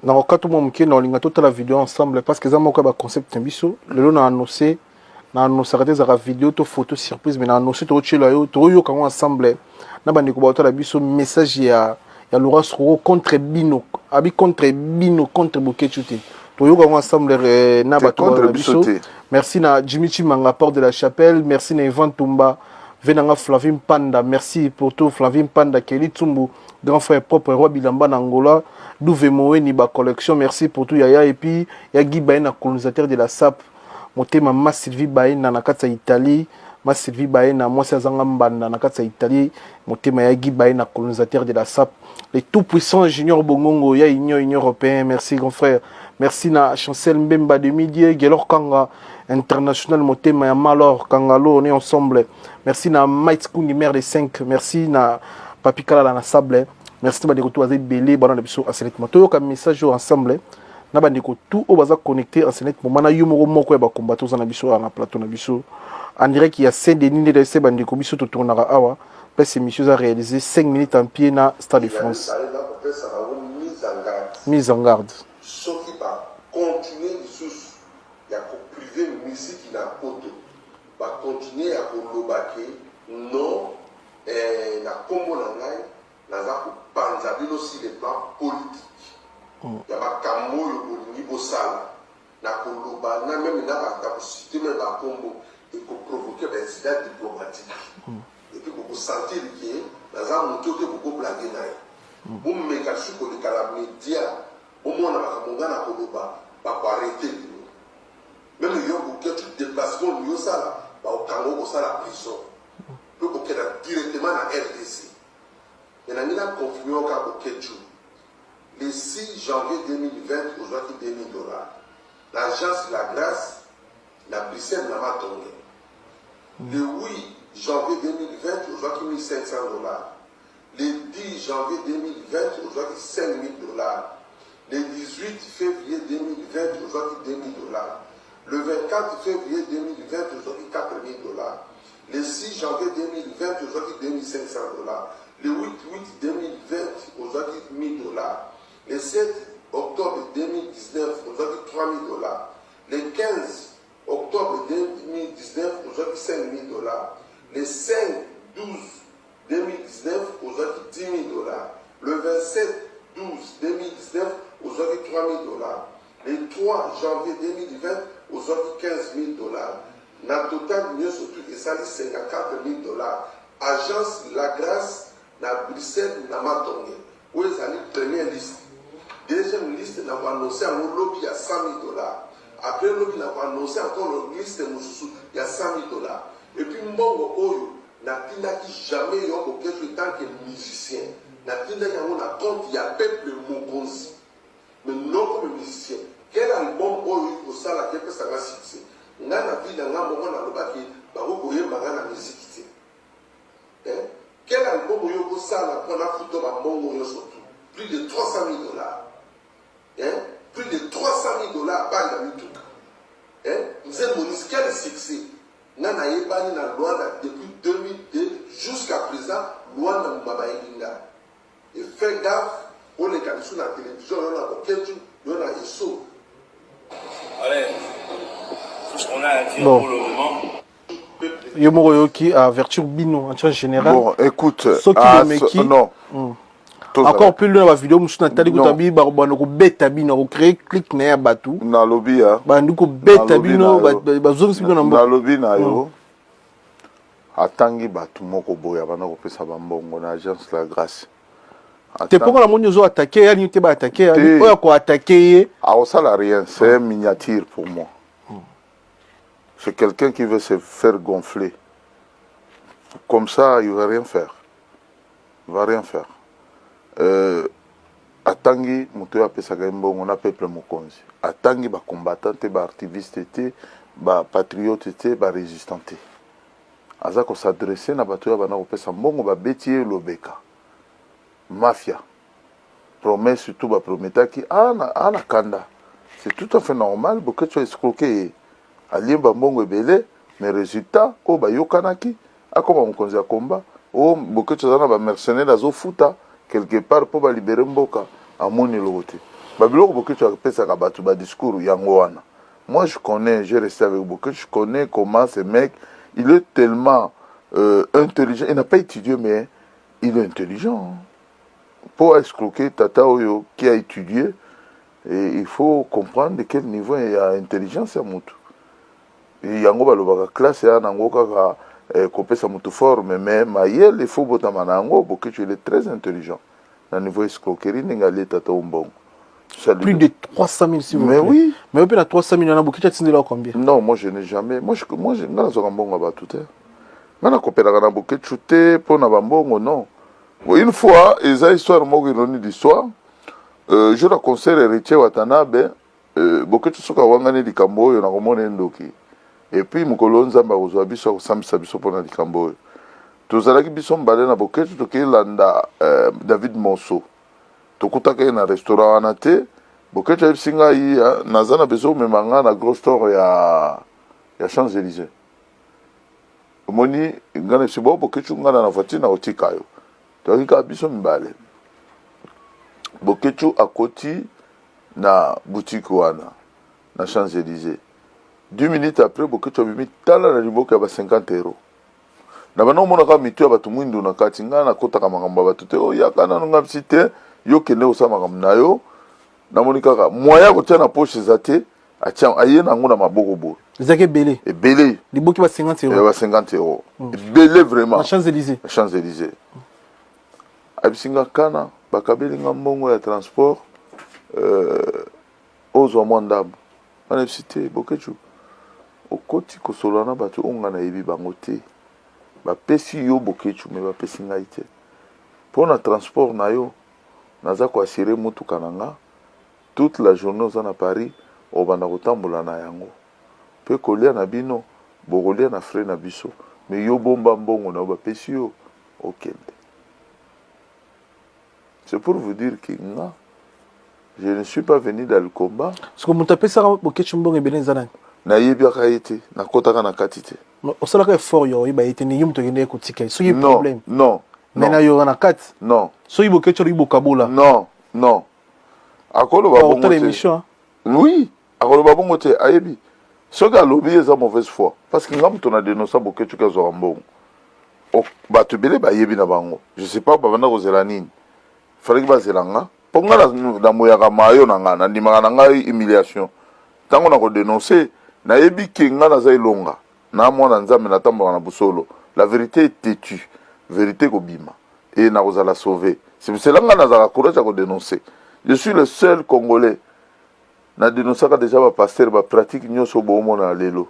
Na kokata mwa moke, na olinga totala video ensemble, parce que eza moko ya baconcept na biso. Lelo na annonce, na annoncaka te, ezalaka video to photo surprise, mais na annonce, tokotiela yo, tokoyoka yango ensemble na bandeko baotala biso, message ya Laurent Sokoko contre bino, abi contre bino, contre Boketshu te. Toyoka yango ensemble na Te bato contre na biso biso. te. Merci na Jimmy Chimanga, Porte de la Chapelle. Merci na Ivan Tumba Venanga, Flavie Panda, merci pour tout. Flavie Panda, Kelly Tsumbu, grand frère propre, roi Bilamba na Angola, Douve Moeni ba collection, merci pour tout yaya. Et puis ya Guy Baena, colonisateur de la SAP, motema ma Sylvie Baena na kati ya Italie, ma Sylvie Baena, mwasi azanga mbanda na kati ya Italie, motema ya Guy Baena, colonisateur de la SAP, le tout puissant Junior Bongongo ya Union européenne, merci grand frère. Merci na Chancel Mbemba de Midi, Gelor Kanga international, motema ya Malor Kangalo, on est ensemble. Merci na Mike Kungi, maire de 5. Merci na Papi Kalala na Sable. Merci bandeko tout baza ebele bana na biso. Aselet toyoka message oyo ensemble na bandeko tout oyo baza connecté en ce moment, na yo moko moko ya bacombattants oza na biso awa na plateau na biso en direct ya Saint Denis, nde ese bandeko biso totournaka awa. Place émission eza réalisé 5 minutes en pied na Stade de France. Kopesa bango mise en garde. Mise en garde. Soki bacontinue lisusu ya kopriver misiki na poto, bacontinue ya koloba ke non, na nkombo na ngai, naza kopanza bino sur le plan politique ya makambo oyo bolingi bosala na koloba na même na kociter même bakombo, ekoprovoquer baincident diplomatique. Et puis bokosentir ke naza moto te bokoblaguer na ye. Bomeka lisusu koleka na média, bomona makambo nga na koloba, bakoarrêter bino. Même yo Boketshu, déplacement olingi osala, bakokanga, okosala prison mpe kokenda directement na RDC. Me nangi na confirme oka, Boketshu, le 6 janvier 2020 ozwaki 2000 $, l'agence La Grâce na Bruxelles na Matonge. Le 8 janvier 2020 ozwaki 1500 $. Le 10 janvier 2020 ozwaki 5000 $. Le 18 février 2020 ozwaki 2000 $. Le 24 février 2020 ozwaki 4000 $. Le 6 janvier 2020 ozwaki 2500 $. Le 8 8 2020 ozwaki 1000 $. Le 7 octobre 2019 ozwaki 3000 $. Le 15 octobre 2019 ozwaki 5000 $. Le 5 12 2019 ozwaki 10 000 $. Le 27 12 2019 ozwaki 3000 $. Le 3 janvier 2020 ozwaki 15 000 $. Na total nyonso tu esali 54 000 $, agence La Grâce na Bruxelles na Matonge. Oyo ezali première liste. Deuxième liste na koannonce yango lobi ya 100 000 $. Après lobi na koannonce encore liste mosusu ya 100 000 $. Et puis mbongo oyo natindaki jamais yo Boketshu tant que musicien, natindaki yango na compte ya peuple mokonzi, mais non comme musicien. Quel album oyo kosalaka epesanga succès? Ngai na vie na ngai moko nalobaki bako koyemba ngai na musique te. Quel album oyo kosala mpona futo bambongo nyonso tu, plus de 300 000 $, hein? Plus de 300 000 $ banga mituka, hein? Nzembo nisi, quel succès? Nga nayebani na Lwanda depuis 2002 jusqu'à présent, Lwanda moma bayebi nga. Et fais gaffe, oleka lisu na télévision, yo na Boketshu, yo na Eso. Allez, tout ce qu'on a à dire Bon. pour le moment. Yo moko oyoki avertir bino en général. Bon, écoute, soki ah, bomeki non. Encore plus loin, bavideo mosusu natali Non. kuta bi banda kobeta bino, akocréer clique na ye ya bato, Nalobi ya bandi kobeta Nalobi bino, na yo. bazongisi bino na mboka. Nalobi na yo, atangi bato moko boye abanda kopesa bambongo na agence La Grâce. Te, mpongo namoni ozo attaquer ye, alingi te baattaquer Te. oyo akoattaquer ye. Akosala rien, c'est un miniature pour moi. C'est quelqu'un qui veut se faire gonfler comme ça, il va rien faire, il va rien faire. Atangi moto oyo apesaka ye mbongo na peuple mokonzi, atangi bacombattant te, baactiviste te, bapatriote te, barésistant te. Aza kos'adresser na bato oyo banda kopesa mbongo, babeti ye lobeka, mafia, promesse surtout baprometaki ana kanda. C'est tout à fait normal. Boketshu escroquer ye, aliemba mbongo ebele, mais résultat oyo bayokanaki, akoma mokonzi ya komba, oyo Boketshu aza na bamercenaire, azofuta. quelque part mpo balibere mboka, amoni eloko te. Babiloko Boketshu apesaka bato, badiscours yango wana. Moi, je connais, j'ai resté avec Boketshu, je connais comment ce mec, il est tellement intelligent. Il n'a pas étudié, mais il est intelligent pour escroquer tata oyo qui a étudié. Et il faut comprendre de quel niveau ya intelligence ya motu yango. Balobaka classe ya nango kaka kopesa motu forme, mais mayele, il faut botama na yango. Boketshu, il est très intelligent na niveau escroquerie, ndenge alie tata o mbongo. Plus de 300 000, s'il vous Mais plaît. Oui. Mais ope na 300 000 wana, Boketshu atindela combien? Non, moi je n'ai jamais, moi je, moi je, nga nazwaka mbongo ya bato te. Nga nakopelaka na Boketshu te mpo na bambongo, non. Bon, une fois, eza histoire moko, ironie d'histoire, jour ya concert Héritier Watanabe, Boketshu soki awangani likambo oyo, nakomona ye ndoki. Et puis mokolo Nzambe akozwa biso, akosambisa biso mpona likambo oyo. Tozalaki biso mibale na Boketshu, tokelanda David Monso, tokutaka ye na restaurant wana te. Boketshu ayebisi ngai: "Naza na besoin omema nga na gros store ya Champs Élysées." Omoni, ngai na biso bo Boketshu, ngai na voiture na kotika yo. Toyaki kaka biso mibale. Boketshu akoti na boutique wana na Champs Élysées. 10 minutes après, Boketshu abimi, tala na liboko ya ba 50 euro. Na banda omonaka mitu ya bato mwindu na kati. Ngai nakotaka makambo ya bato te. Oyaka nano, ngai bisi te, yo kende kosala makambo na yo. Namoni kaka moyen ya kotia na poche eza te, atia aye nango na maboko boye. Ezalaki ebele? Ebele. Liboki ba 50 ya euro? Ba 50 euro, ebele vraiment. Na Champs Élysées? Na Champs Élysées. Ayebisi nga: "Kana bakabeli nga mbongo ya transport, ozwa mwa ndambo." Nga nayebisi: "Te, Boketshu, okoti kosolola na bato oyo nga nayebi bango te. Bapesi yo Boketshu, me bapesi ngai te. Mpo na transport na yo, naza koassurer motuka na nga toute la journée. Oza na Paris, obanda kotambola na yango, mpe kolia na bino, bokolia na frais na biso. Me yo bomba mbongo na yo, bapesi yo, okende." C'est pour vous dire que nga, je ne suis pas venu dans le combat. Soki moto apesaka Boketshu mbongo ebele, eza nani? Nayebiaka ye te, nakɔtaka na kati te. Osalaka effort ya oyeba ye te, ndenge moto akendeki kotika ye soki Non. problème? Non. Me na yoka na kati? Non. Soki Boketshu alobi bokabola? Non, akoloba bongo Otala te. émission? Oui, akoloba bongo te. Ayebi soki alobi, eza mauvaise foi, parce que nga moto na dénonça Boketshu azwaka mbongo. Bato ebele bayebi na bango. Je sais pas babanda kozela nini. Falaki bazela nga, mpo nga namoyaka mayo na nga, nandimaka na ngai humiliation. Ntango na kodénonce, nayebi ke nga naza elonga na mwana Nzambe, natambolaka na bosolo. La vérité est têtue, vérité kobima e nakozala sauvé. C'est pour cela nga nazalaka courage ya kodénoncer. Je suis le seul Congolais na dénonçaka déjà bapasteur, bapratique nyonso boomona lelo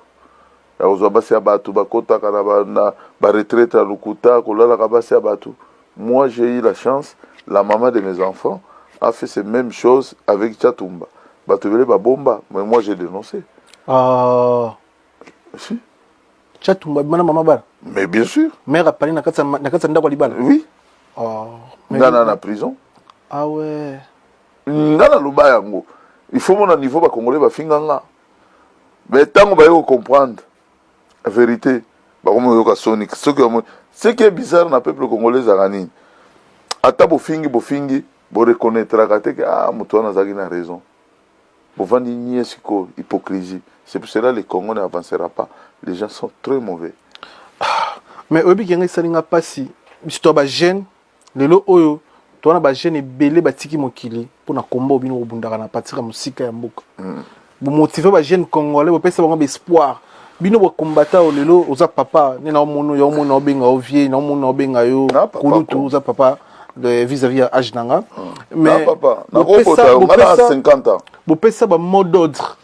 ya kozwa basi ya bato, bakotaka na baretraite ya lokuta, kolalaka basi ya bato. Moi, j'ai eu la chance, la maman de mes enfants a fait ces mêmes choses avec Chatumba. Bato ebele babomba, mais moi j'ai dénoncé. Ah. Si. Chatumba bima na mama bana? Mais bien sûr. Mare apali na kati ya ndako ya libala? Oui. Ah. Nga na prison. Ah ouais. Nga naloba yango. Il faut mona niveau bacongolais bafinga nga, mais ntango baye kocomprendre vérité, bakomi koyoka soni. Soki bamoni, ce qui est bizarre na peuple congolais ezalaka nini? Ata bofingi, bofingi, boreconnaîtraka te ke ah, moto wana azalaki na raison. Bovandi nie. Sikoyo hypocrisie, c'est pour cela le Congo n'avancera pas. Les gens sont très mauvais. Mais oyebi ke ngai esalinga mpasi, biso to bajeune lelo oyo, towana bajeune ebele batiki mokili mpona komba bino kobundaka na partir ya mosika ya mboka. Bomotive bajeune congolais, bopesa bango baespoir. Bino bokombata oyo lelo oza papa nde naomona yo, omona obenga yo vie, naomona obenga yo kulutu, oza papa vis-à-vis ya age na nga. Mais papa nakobota yo, nga na 50 ans. Bopesa bamot d'ordre,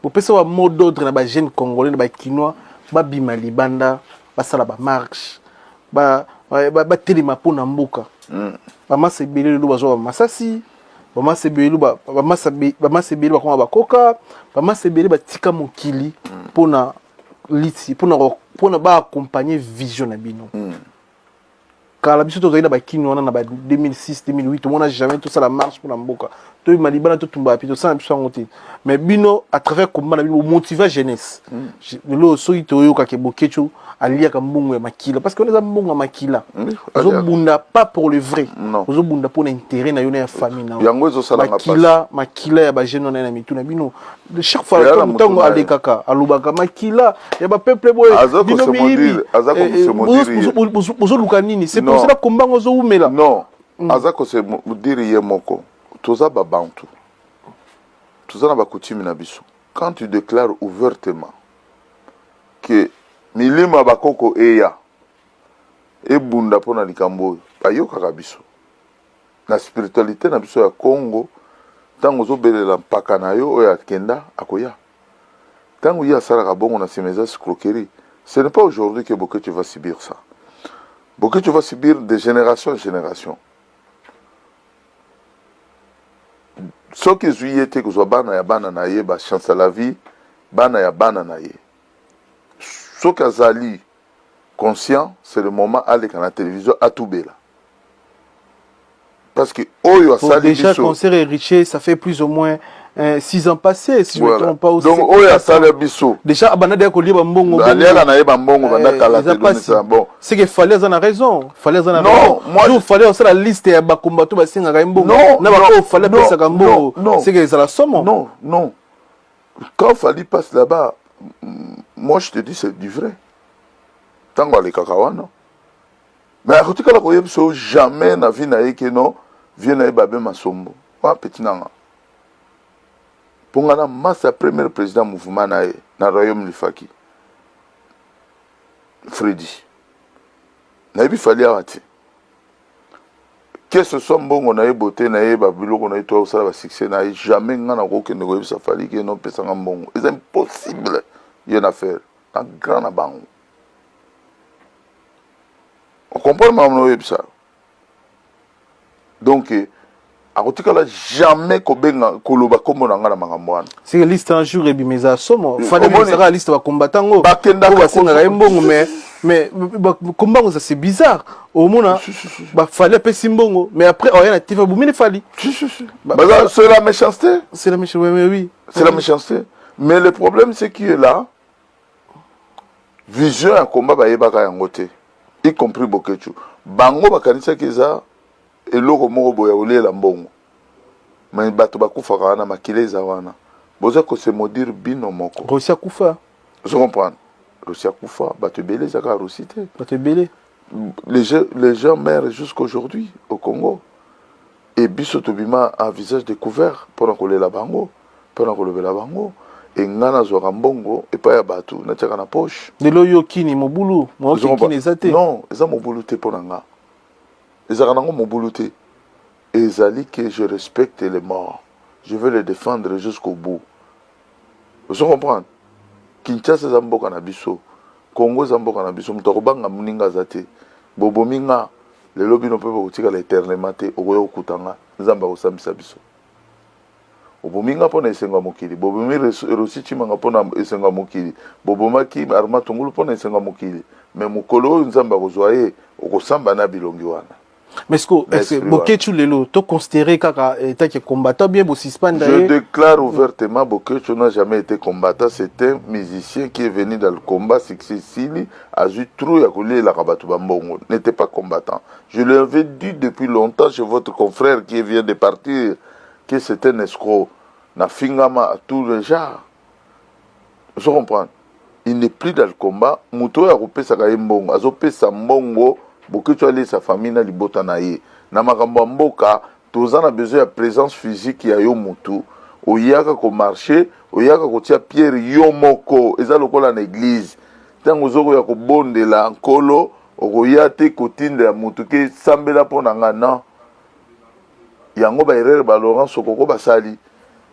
bopesa bamot d'ordre na bajeune congolais, na bakinois, babima libanda, basala bamarche, batelema mpo na mboka. Bamasa ebele lelo bazwa bamasasi, bamasa ebele, bamasa ebele bakoma bakoka, bamasa ebele batika mokili mpona liti, mpona baaccompagne vision na bino. Kala biso tozali na bakini wana na ba 2006 2008, tomona jamais tosala marche mpona mboka, toyeba libanda, totumba api, tosala biso yango te. Mais bino, à travers combat na bino, bomotiva jeunesse. Lelo soki toyokaka Boketshu aliaka mbongo ya makila, parce que wana eza mbongo ya makila, ozobunda pas pour le vrai, ozobunda mpona intérêt na yo na ya famille na yo. Yango ezosalanga. Makila, makila ya bajeune wana na mitu na bino. Chaque fois ntango alekaka, alobaka makila ya bapeuple boye, bino miyibi, bozoluka nini? C'est pour cela combat ngo ozowumela. Non, aza kose dire ye moko. Toza babantu, toza na bacoutume na biso. Quand tu déclares ouvertement que milimo ya bakoko eya ebunda mpona likambo oyo, bayokaka biso na spiritualité na biso ya Congo. Ntango ozobelela mpaka na yo oyo akenda, akoya. Ntango ye asalaka bongo na nsima, eza escroquerie. Ce n'est pas aujourd'hui que Boketshu va subir ça. Boketshu va subir de génération en génération. Soki ezwi ye te, kozwa bana ya bana na ye, bachance à la vie, bana ya bana na ye. Soki azali conscient, c'est le moment aleka na télévision, atubela, parce que oyo asali déjà concert héritier, ça fait plus ou moins 6 ans passés, si voilà. Je me trompe pas. Aussi, donc oyo asali biso. Déjà abanda deya kolia bambongo. Aliaka na ye bambongo banda kala te. Bon, c'est que Fally aza na raison, Fally aza na raison. Moi, Fally osala liste ya bakombato basengaka ye mbongo na baoyo Fally apesaka mbongo, c'est que ezala somo. Non, non, quand Fally passe là-bas, moi je te dis, c'est du vrai. Ntango alekaka wana, mais akotikala koyebisa yo jamais na vie na ye ke non, vie na ye babe Masombo wa petit nanga, mpo nga na masa premier président mouvement na ye na royaume lifaki Fredi. Nayebi Fally awa te, que ce soit mbongo na ye, bote na ye, babiloko na ye to akosala basuccès na ye, jamais nga na kokende koyebisa Fally ke no, opesanga mbongo. Eza impossible. Ye na faire na grand na bango, ocomprendre makambo na oyebisa. Donc akotikala jamais kobenga, koloba nkombo na nga na makambo wana. C'est que liste un jour ebima, eza somo. Fally ebimisaka liste bacombattant ngo bakendaka basengaka ye mbongo, mais combat ngo, ça c'est bizarre. Omona bafally apesi mbongo, mais après oya na TV, bomini Fally. C'est la méchanceté. C'est la méchanceté, oui, oui. C'est la méchanceté, mais le problème, c'est qui est là, vision ya combat bayebaka yango te, y compris Boketshu. Bango bakanisaki eza eloko moko boye ya koliela mbongo, mais bato bakufaka wana, makila eza wana. Boza kose maudire bino moko. Rossy akufa. Ozo comprendre, Rossy akufa, bato ebele, eza kaka Rossy te. Bato ebele. Les gens meurent jusqu'aujourd'hui au Congo et biso tobima à visage découvert mpona kolela bango, mpona kolobela bango. E nga nazwaka mbongo epai ya bato, natiaka na poche. Lelo yo kini mobulu moyoki kini eza te. Non, eza mobulu te. Mpo na nga ezalaka nango mobulu te. Ezali que je respecte les morts, je veux les défendre jusqu'au bout. Ozo comprendre, Kinshasa eza mboka na biso, Congo eza mboka na biso. Moto akobanga moninga aza te. Bobomi nga lelo, bino mpe bokotikala éternellement te. Okoya kokuta nga, Nzambe akosambisa biso. Obomi nga mpo na esengo ya mokili, bobomi Rossy Tshimanga mpo na esengo ya mokili, bobomaki Armand Tungulu mpo na esengo ya mokili, mais mokolo oyo Nzambe akozwa ye, okosamba na bilongi wana. Mais est-ce que Boketshu lelo to considéré kaka état que combattant bien bosuspendre? Je déclare ouvertement, Boketshu n'a jamais été combattant. C'est un musicien qui est venu dans le combat, succès sili, azwi trop ya kolielaka bato bambongo. N'était pas combattant. Je lui avais dit depuis longtemps chez votre confrère qui vient de partir que c'est un escroc. Na fingama à tous les genres. Je comprends. Il n'est plus dans le combat. Moto oyo akopesaka ye mbongo, azopesa mbongo Boketshu alesa famille na libota na ye. Na makambo ya mboka, toza na besoin ya présence physique ya yo mutu oyaka komarcher, oyaka kotia pierre yo moko. Eza lokola na église, ntango ozokoya kobondela Nkolo, okoya te kotindela motu ke sambela mpo na nga. Non, yango baerreur ba Laurent Sokoko basali.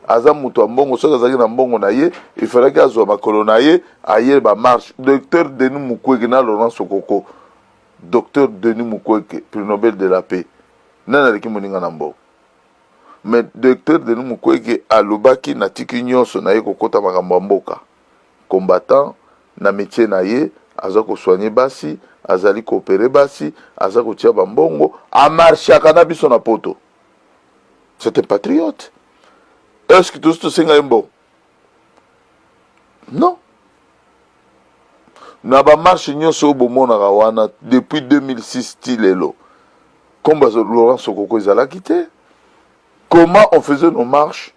Aza moto ya mbongo. Soki azalaki na mbongo na ye, efalaki azwa makolo na ye, aye bamarche. Docteur Denis Mukwege na Laurent Sokoko, docteur Denis Mukwege, prix Nobel de la paix, nani aleki moninga na mbongo? Mais docteur Denis Mukwege alobaki: natiki nyonso, naye kokɔta makambo ya mboka. Combattant na métier na ye. Aza ko soigner basi, azali ko operer basi, aza kotia ba mbongo, a marchaka na biso na poto. C'est un patriote. Est-ce que tosi tosenga ye mbongo? Non. Na ba marche nyonso oyo bomonaka wana depuis 2006 ti lelo, kombo ya Laurent Sokoko ezalaki te. Comment on faisait nos marches?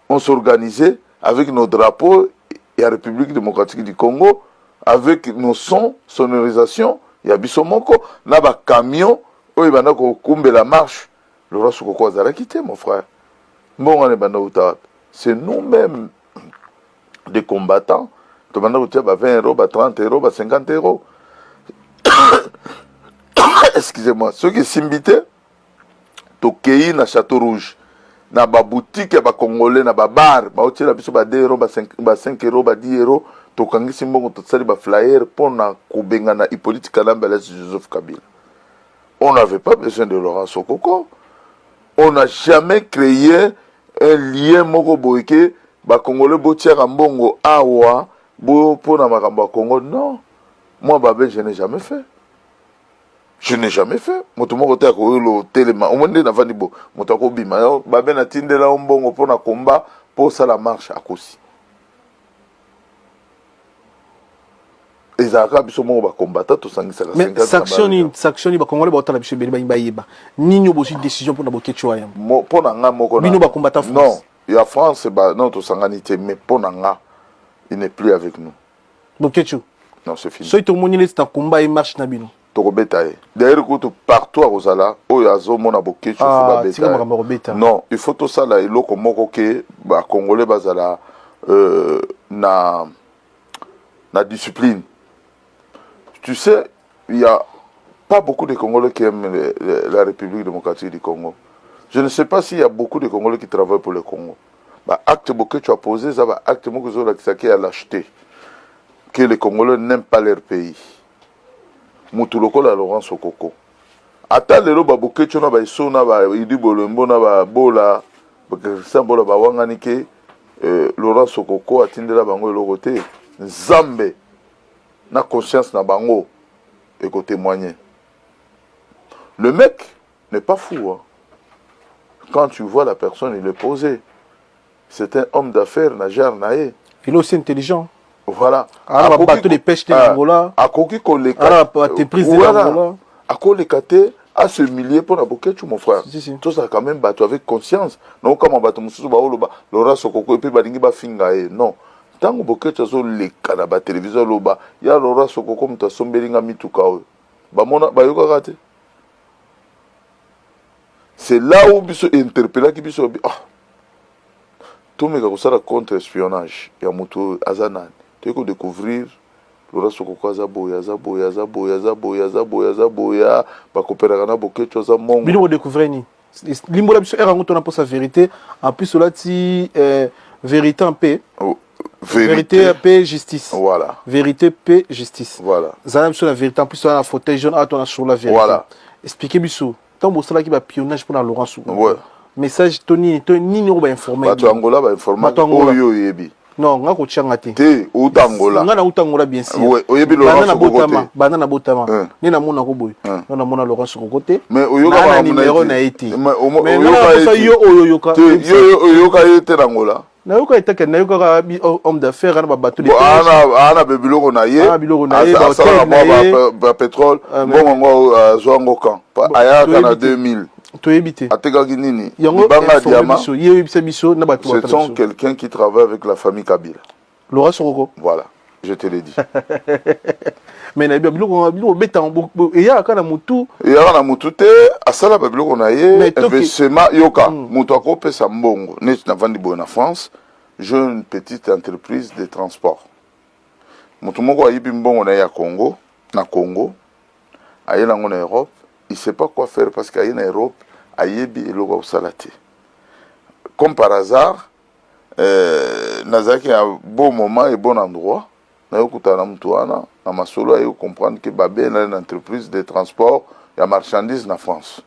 On s'organisait avec nos drapeaux ya République démocratique du Congo, avec nos sons, sonorisation ya biso moko, na ba camions oyo ebanda kokumbela marche. Laurent Sokoko azalaki te, mon frère. Mbongo wana ebanda kouta wapi? C'est nous-mêmes des combattants tobanda kotia ba 20 euros, ba 30 euros, ba 50 euros. Excusez-moi, soki esimbi te, tokei na Chateau Rouge, na ba boutique ya ba Congolais, na ba bar, baotiela biso ba 2 euros, ba 5, ba 5 euros, ba 10 euros. Tokangisi mbongo, tosali ba flyer mpo na kobengana Hippolyte Kanambe alias Joseph Kabila. On n'avait pas besoin de Laurent Sokoko. On n'a jamais créé un lien moko boye ke ba Congolais botiaka mbongo awa bo mpo na makambo ya Congo. Non, moi Babin, je n'ai jamais fait. Je n'ai jamais fait. Moto moko te akoyolo telema. Omoni nde navandi bo. Moto akobima yo Babin natindela yo mbongo mpo na combat mpo osala marche, akosi. Ezalaka biso moko ba combattant tosangisaka. Mais sanction nini, sanction nini bakongole baotala biso ebele balingi bayeba nini oyo bozwi décision mpona Boketshu wa Yambo? Mpo na nga moko, bino ba combattant France? Non, ya France ba non, tosangani te, mais mpo na nga il n'est plus avec nous. Boketshu? Non, c'est fini. Soki tomoni neti na combat ye marche na bino? Tokobeta ye. D'ailleurs kutu partout akozala, oyo azomona Boketshu, faut Ah, babeta tika ye. makambo ya kobeta. Non, il faut tosala eloko moko ke bacongolais bazala na discipline. Tu sais, il y a pas beaucoup de Congolais qui aiment la République démocratique du Congo. Je ne sais pas s'il y a beaucoup de Congolais qui travaillent pour le Congo. Ba acte Boketshu a posé, ça ba acte moko ezolakisaki ya lâcheté, que les Congolais n'aiment pas leur pays. Mutu lokola Laurent Sokoko, ata lelo ba Boketshu na ba Esso na ba Idi Bolembo na ba Bola, Christian Bola bawangani ke Laurent Sokoko atindela bango eloko te, Nzambe na conscience na bango ekotémoigner. Le mec n'est pas fou, hein. Quand tu vois la personne, il est posé. C'est un homme d'affaires na genre na ye. Il est aussi intelligent. Voilà. Ah, ba bateau de pêche te Ah, Angola. akoki koleka. Ah, ba entreprise de Voilà. Angola. Akoleka te à se humilier mpona Boketshu, mon frère. Si, si. Tozala quand même bato avec conscience. Naokama bato mosusu baoloba Laurent Sokoko epe balingi bafinga ye. Non, ntango Boketshu azoleka na batelevizio, aloba ya Laurent Sokoko moto asombeli nga mituka oyo, bamona bayokaka te. C'est là où biso interpellaki biso, ah, tomeka kosala contre espionnage ya moto oyo aza nani. Toyei kodécouvrir Laurent Sokoko aza boye, aza boye, aza boye, aza boye, aza boye, aza boye, bakopelaka na Boketshu, aza mongo. Bino bodécouvrir nini? Limbola biso ere yango, tona mposa vérité. En plus olati vérité en paix. Oh, vérité, paix, justice. Voilà. Vérité, paix, justice. Voilà. Zala biso na vérité. En plus oza na fauteuil jaune awa, tona sur la vérité. Voilà. Expliquez biso ntango bosalaki bapionnage mpona Laurent Sokoko. Ouais. Message to nini, to nini oyo bainforme? Bato ya Angola bainforme. Bato ya Angola. Oyo oyebi. Non, nga kotianga te. Te, outa Angola. Nga nauta Angola, bien sûr. Ouais, oyebi Laurent Banda na Sokoko botama te. banda na botama Hein. nde namonako boye. Hein. Nga namona Laurent Sokoko te. Mais oyoka Na na makambo na ye numéro te. na ye te. Mais Mais oyoka nga ye naposa te. yo oyo oyoka. Te, yo oyoka ye te na Angola? Nayoka etake, nayokaka homme d'affaires ana babateau de Bon, pêche. ana be biloko na ye. Ana biloko na ye, Asalaka ba hôtel na mwa ye. ba pétrole. Ah, mais- Mbongo yango azwa yango kan? Ayaka na toyebi te. 2000. Toyebi te. Atekaki nini? Yango Libanga ya informe diamant. biso, ye oyebisa biso na bato Ce batala sont biso. quelqu'un qui travaille avec la famille Kabila. Laurent Sokoko? Voilà, je te l'ai dit. Mais nayebi biloko obeta eyaka kaka na motu. Eyaka na motu te, asala babiloko na ye. Mais Investissement, yoka, moto akopesa mbongo neti navandi boye na France, j'ai une petite entreprise de transport. Moto moko ayibi mbongo na ye ya Congo, na Congo aye nango na Europe, il sait pas quoi faire parce que aye na Europe, ayebi eloko ya kosala te. Comme par hasard, nazalaki na bon moment et bon endroit, nayokutana na motu wana na masolo, aye comprendre ke babe na na entreprise de transport ya marchandise na France,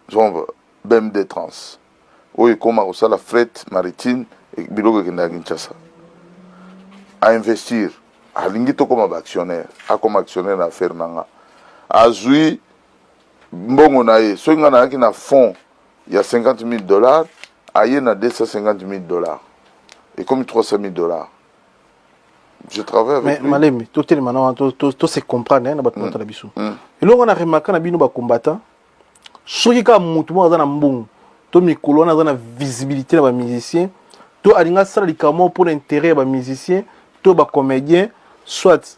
donc BMD Trans, oyo ekóma kosala fret maritime, biloko ekendaka Kinshasa, ainvestir. Alingi tokoma ba actionnaire, akoma actionnaire na affaire na nga. Azui mbongo na ye, soki nga nayaki na fond ya 50 000 dollars, aye na 250 000 dollars, ekomi 300 000 dollars. Je travaille avec Mais lui. Malemi, totelema na wana, to se comprendre na bato batala biso. Eloko wana remarka na bino bacombattant, soki kaka motu moko aza na mbongo to mikolo wana aza na visibilité na bamusicien to alingi asala likambo moko mpona intérêt ya bamusicien to bacomédien, soit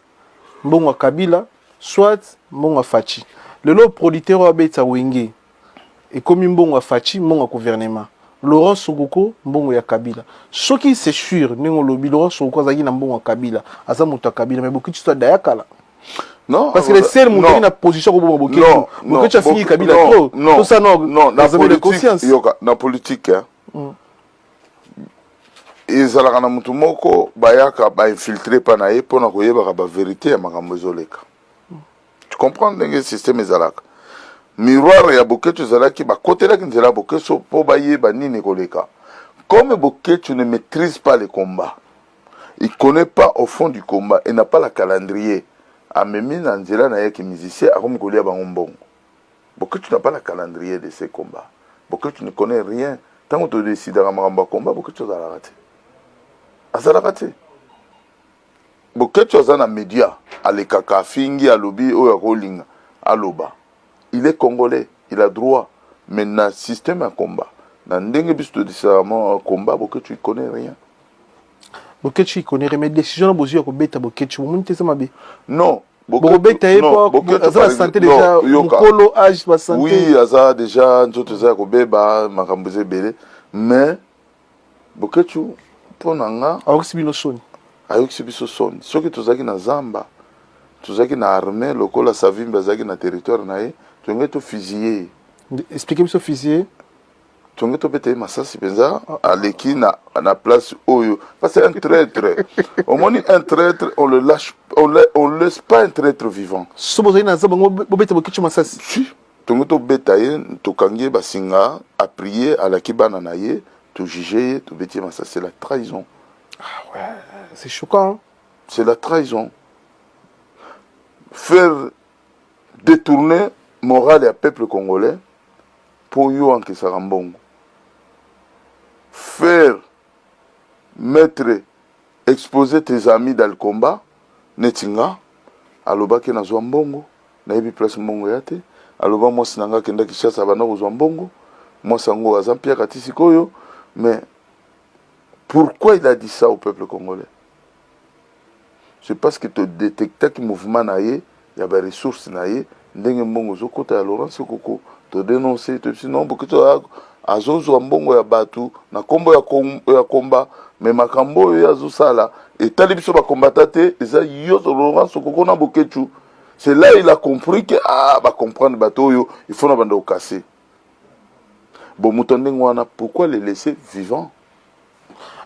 mbongo ya Kabila, soit mbongo ya Fatshi. Lelo producteur oyo abetisa Wenge, ekomi mbongo ya Fatshi, mbongo ya gouvernement. Laurent Sokoko, mbongo ya Kabila. Soki c'est sûr ndenge olobi, Laurent Sokoko azalaki na mbongo ya Kabila, aza moto ya Kabila, mais Boketshu to adaya kala. Non, parce que le seul moto na position koboma Boketshu, Boketshu afingi Kabila trop. Non, tout ça, non. Non, na examen de politique, conscience. Yoka, na politique, hein. Ezalaka na motu moko bayaka bainfiltre mpa na ye mpona koyebaka bavérité ya makambo ezoleka. Tu comprends ndenge système ezalaka? Miroir ya Boketshu ezalaki, bakotelaki nzela ya Boketshu mpo bayeba nini ekoleka. Comme Boketshu ne maîtrise pas le combat, il connaît pas au fond du combat et n'a pas la calendrier, amemi na nzela na ye ki musicien, akomi kolia bango mbongo. Boketshu n'a pas la calendrier de ces combats. Boketshu ne connaît rien. Ntango todesidaka makambo ya combat, Boketshu azalaka te, azalaka te. Boketshu aza na média, alekaka, afingi, alobi oyo akolinga aloba. Il est congolais, il a droit. Mais na système ya combat, na ndenge biso todesidaka combat, Boketshu il connaît rien. Boketshu il connaît rien, mais décision na bozwi ya kobeta Boketshu, bomoni te eza mabe? Non. Bokobeta ye po aza na santé déjà, mokolo, âge, basanté. Oui, aza déjà, nzoto eza ya kobeba, makambo eza ebele. Mais Boketshu, mpo na nga, ayokisi bino soni. Ayokisi biso soni. Soki tozalaki na zamba, tozalaki na armée lokola Savimbi azalaki na territoire na ye, tongai tofusiller ye. Explique biso, fusiller? Tongai tobeta ye masasi mpenza. Aleki na place oyo parce que un traître, omoni, un traître, on le lâche, on laisse pas un traître vivant. So bozali na zamba, bobeta Boketshu masasi? Si, tongai tobeta ye, tokangi ye basinga, aprie, alaki bana na ye, tojuge ye, tobeti ye masasi. C'est la trahison. Ah ouais, c'est choquant, hein? C'est la trahison. Faire détourner morale ya peuple congolais mpo yo ankesaka mbongo, faire mettre, exposer tes amis dans le combat. Neti nga, alobaki nazwa mbongo, nayebi place mbongo ya te. Aloba mwasi na nga akenda Kinshasa, abanda kozwa mbongo. Mwasi yango aza mpiaka ti sikoyo. Mais pourquoi il a dit ça au peuple congolais? C'est parce que todétectaki mouvement na ye ya baressource na ye, ndenge mbongo ezokɔta ya Laurent Sokoko. Todénonce, toyebisi non, Boketshu azozwa mbongo ya bato na nkombo ya combat, mais makambo oyo ye azosala etali biso bakombata te, eza yo Laurent Sokoko na Boketshu. C'est là il a compris que ah, bacomprendre bato oyo, il faut na banda kokase. Bon, moto ndenge wana, pourquoi les laisser vivant?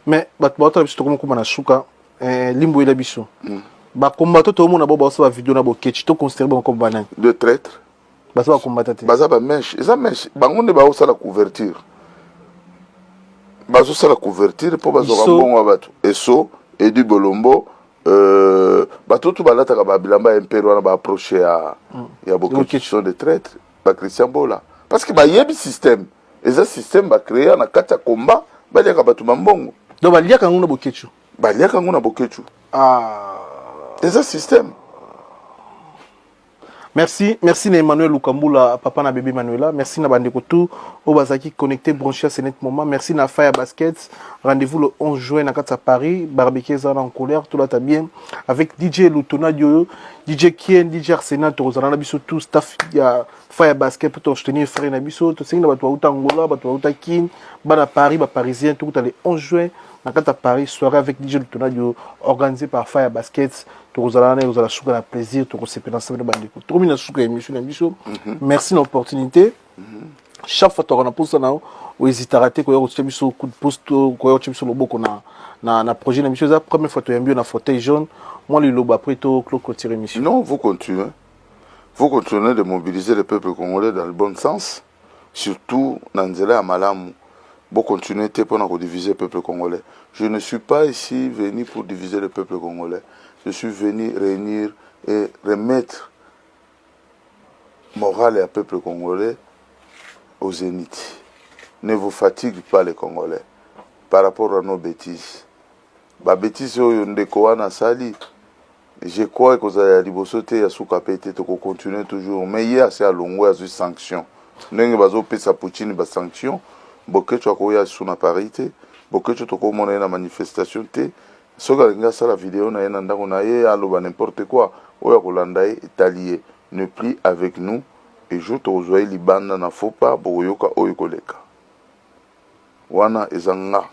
Mais bato baotala biso, tokomi koma na suka. Limbo oyela biso bakombata, toomona bo baosala bavideo na Boketshu, toconsidere bango comme banani? De traître. Baza bakombata te? Baza bamèche, eza mèche. Bango nde baosala couverture, bazosala couverture mpo bazwaka mbongo ya bato. Eso Edi Bolombo, bato tu balataka babilamba ya impere wana, baapproche ya Boketshu sont des traîtres. Bachristien Bola, parce que bayebi système, eza système bacréa na kati ya combat, baliaka bato bambongo. Donc baliaka yango na Boketshu? Baliaka yango na Boketshu. Ah. Eza système. Merci, merci na Emmanuel Lukambula, papa na bébé Manuela. Merci na bandeko tout oyo bazalaki connecté, branché à ce net moment. Merci na Fire Basket. Rendez-vous le 11 juin na kati ya Paris. Barbecue eza en couleur, tout là bien avec DJ Lutona Dioyo, DJ Kien, DJ Arsenal, tozala na biso tout staff ya Fire Basket pour soutenir frère na biso. To sengi na bato bauta Angola, bato bauta Kin, bana Paris, ba Parisien, tout le 11 juin na kati ya Paris, soirée avec DJ Lutona Dioyo organisé par Fire Basket. Tokozala wana, ekozala suka na plaisir, tokosepela ensemble na bandeko. Tokomi na suka ya émission na biso. Merci na opportunité. Chaque fois toka na posa na yo, ohésitaka te koya kotia biso coup de pouce, koya kotia biso loboko na projet na biso. Eza première fois toyambi yo na fauteuil jaune. Mwa liloba, après to clôture émission. Non, vous continuez, vous continuez de mobiliser le peuple congolais dans le bon sens, surtout na nzela ya malamu. Bocontinue te mpona kodiviser peuple congolais. Je ne suis pas ici venu pour diviser le peuple congolais. Je suis venu réunir et remettre morale ya peuple congolais au zénith. Ne vous fatigue pas les Congolais par rapport à nos bêtises. Ba bêtises oyo ndeko wana asali, je crois ekozala ya liboso te ya suka pe te, toko continuer toujours. Mais ye asi alongwe azwi sanction. Ndenge bazopesa Poutine ba sanction, Boketshu akoya lisusu na Paris te, Boketshu tokomona ye na manifestation te. Soki alingi asala video na ye na ndako na ye aloba n'importe quoi, oyo akolanda ye etali ye. Ne plus avec nous et jour tokozwa ye libanda na faux pas bokoyoka oyo ekoleka. Wana eza nga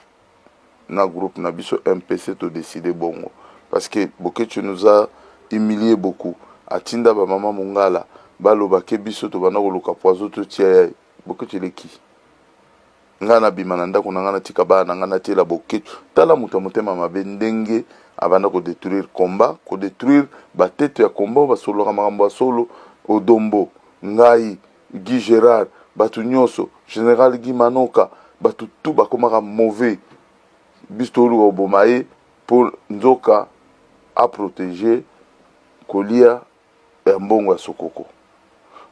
na groupe na biso MPC to decider bongo parce que Boketshu nous a humilie beaucoup. Atinda ba mama mongala baloba ke biso tobanda koluka poison totia ye. Boketshu eleki. Nga nabima na ndako na nga natika bana na nga natiela Boketshu. Tala moto ya motema mabe ndenge abanda ko detruire combat, ko detruire ba tete ya combat oyo basololaka makambo ya solo. Odombo, ngai, Guy Gerard, bato nyonso, General Guy Manoka, bato tout bakomaka mauvais. Biso toluka koboma ye po nzoka a proteger kolia ya mbongo ya Sokoko.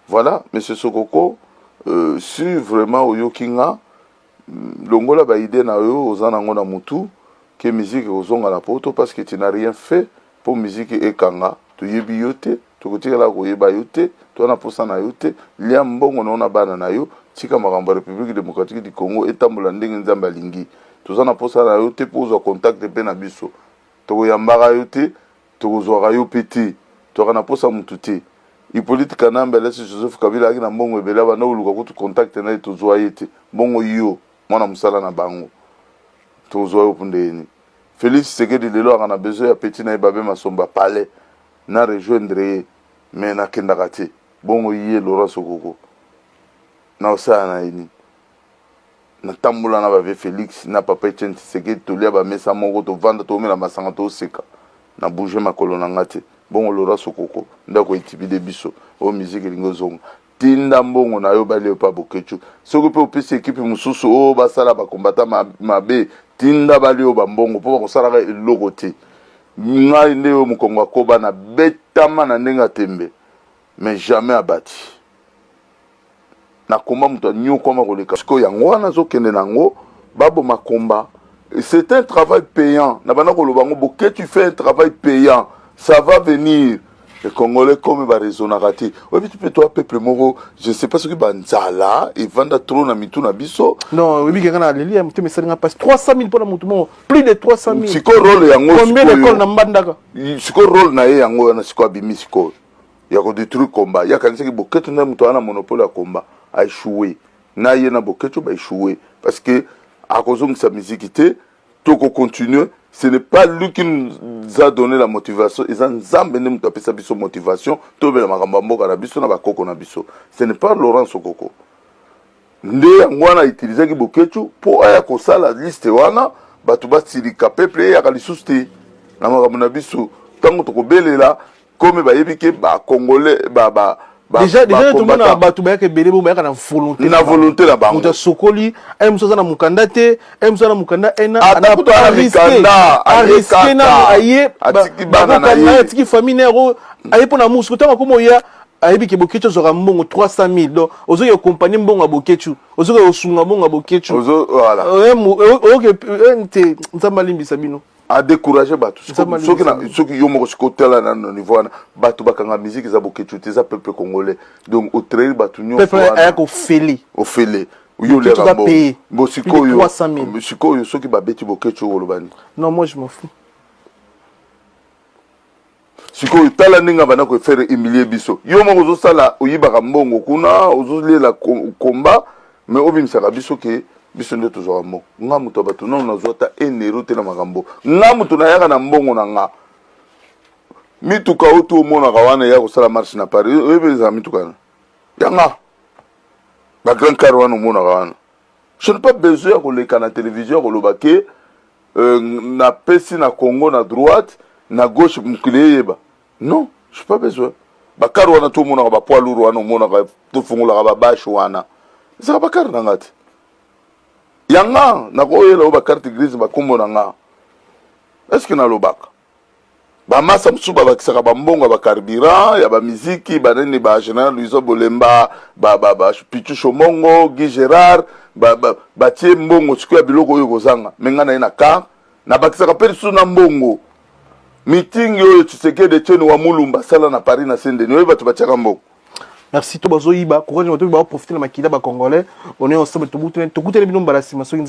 Voilà, monsieur Sokoko, euh, si vraiment oyoki nga, longola ba idée na yo oza nango na mutu ke musique ekozonga na poto parce que tu n'as rien fait po musique ekanga, toyebi yo te, tokotikala koyeba yo te, toza na posa na yo te, lia mbongo na yo na bana na yo, tika makambo ya République démocratique du Congo etambola ndenge Nzambe alingi. Toza na posa na yo te po ozwa contact pe na biso. Tokoyambaka yo te, tokozwaka yo pe te, toyaka na posa mutu te. Hyppolite Kanambe alias Joseph Kabila ayaki na mbongo ebele abanda koluka kutu contact na ye tozwa ye te. Bongo yo mwana mosala na bango tozwa yo ndenge nini? Felix Tshisekedi lelo aka na besoin ya petit na ye Babin Masombo ya palais na rejoindre ye mais nakendaka te. Bongo ye Laurent Sokoko na osala na ye nini? Natambola na ba vieux Felix na papa Etienne Tshisekedi tolia ba mesa moko tovanda tomela masanga toseka na bouger makolo na nga te. Bongo Laurent Sokoko nde ako intimide biso oyo musique elingi ozonga. Tinda mbongo na yo balia epa Boketshu. Soki pe opesi equipe mosusu oyo basala ba combattant mabe tinda balia yo ba mbongo po bakosalaka eloko te. Ngai nde oyo mokongo akoba na betama na ndenge ya tembe mais jamais abati. Na combat moto anyokwama koleka. Sikoyo yango wana azokende na yango baboma combat. C'est un travail payant. Na banda koloba yango Boketshu fait un travail payant. Ça va venir. Les Congolais comme ba raisonnaka te. Oyebi te pe toi peuple moko, je sais pas soki ba nzala evanda trop na mitu na biso. Non, oyebi ke nga na leli ya motema esali nga pasi. 300 000 pona mutu moko, plus de 300 000. Sikoyo rôle yango Combien d'écoles na Mbandaka? Sikoyo rôle na ye yango wana sikoyo abimi sikoyo ya ko détruire combat. Ye akanisaki Boketshu nde moto aza na monopole ya combat. A échoué. Na ye na Boketshu ba échoué parce que akozongisa miziki te. Toko continuer, ce n'est pas lui qui nous a donné la motivation, eza Nzambe nde moto apesa biso motivation tolobela makambo ya mboka na biso na bakoko na biso. Ce n'est pas Laurent Sokoko. Nde yango wana utilisaki Boketshu po aya kosala liste wana bato basilika, peuple eyaka lisusu te na makambo na biso. Tango tokobelela comme bayebi ke ba congolais ba ba ba déjà déjà tomona bato bayaka ebele bo bayaka na volonté na volonté na bango moto asokoli ay mosusu aza na mokanda te ay mosusu aza na mokanda ena ata kutu aza na mikanda ariske nano aye atiki bana na ye atiki famille na yango aye mpo na musu ntango akoma oya ayebi ke Boketshu azwaka mbongo 300 000 donc ozoki accompagner mbongo ya Boketshu ozoki osunga mbongo ya Boketshu oyoke te Nzambe alimbisa bino a décourager bato soki na soki yo moko sikoyo tala na na niveau wana bato bakanga musique eza Boketshu te eza peuple congolais donc otraire bato nyonso wana aya kofele ofele yo oleka mbongo bo sikoyo sikoyo soki babeti Boketshu okoloba nini? Non, moi je m'en fous. Sikoyo tala ndenge abanda ko faire humilier biso. Yo moko ozosala oyibaka mbongo kuna ozolela combat mais obimisaka biso ke biso nde tozwaka mbongo. Nga moto ya bato nano nazwa ata un euro te na makambo. Nga moto nayaka na mbongo na nga. Mituka oyo tu omonaka wana eya kosala marche na Paris, oyebi ezala mituka wana ya nga. Ba grand car wana omonaka wana. Je n'ai pas besoin ya koleka na television ya koloba ke euh, napesi na Congo na droite na gauche mokili eyeba. Non, je pas besoin. Bakar wana to omonaka ba poids lourd wana omonaka tofungolaka ba bache wana. Ezaka bakar na nga te. Ya nga nakoyela oyo ba carte grise ba kombo na nga. Est-ce que nalobaka? Bamasa mosusu babakisaka bambongo ya bacarburant ya bamiziki, banani, ba général Luizo Bolemba, ba Pichu Shomongo, Guy Gérard, batie mbongo sikoyo ya biloko oyo kozanga. Me ngai na ye na car, nabakisaka mpe lisusu na mbongo. Meeting oyo Tshisekedi Etienne wa Mulumba asala na Paris na Saint Denis, oyo bato batiaka mbongo. Merci. To bazoyiba courage, bato baprofite na makila bacongolais. On est ensemble, tokutani bino mbala nsima soki.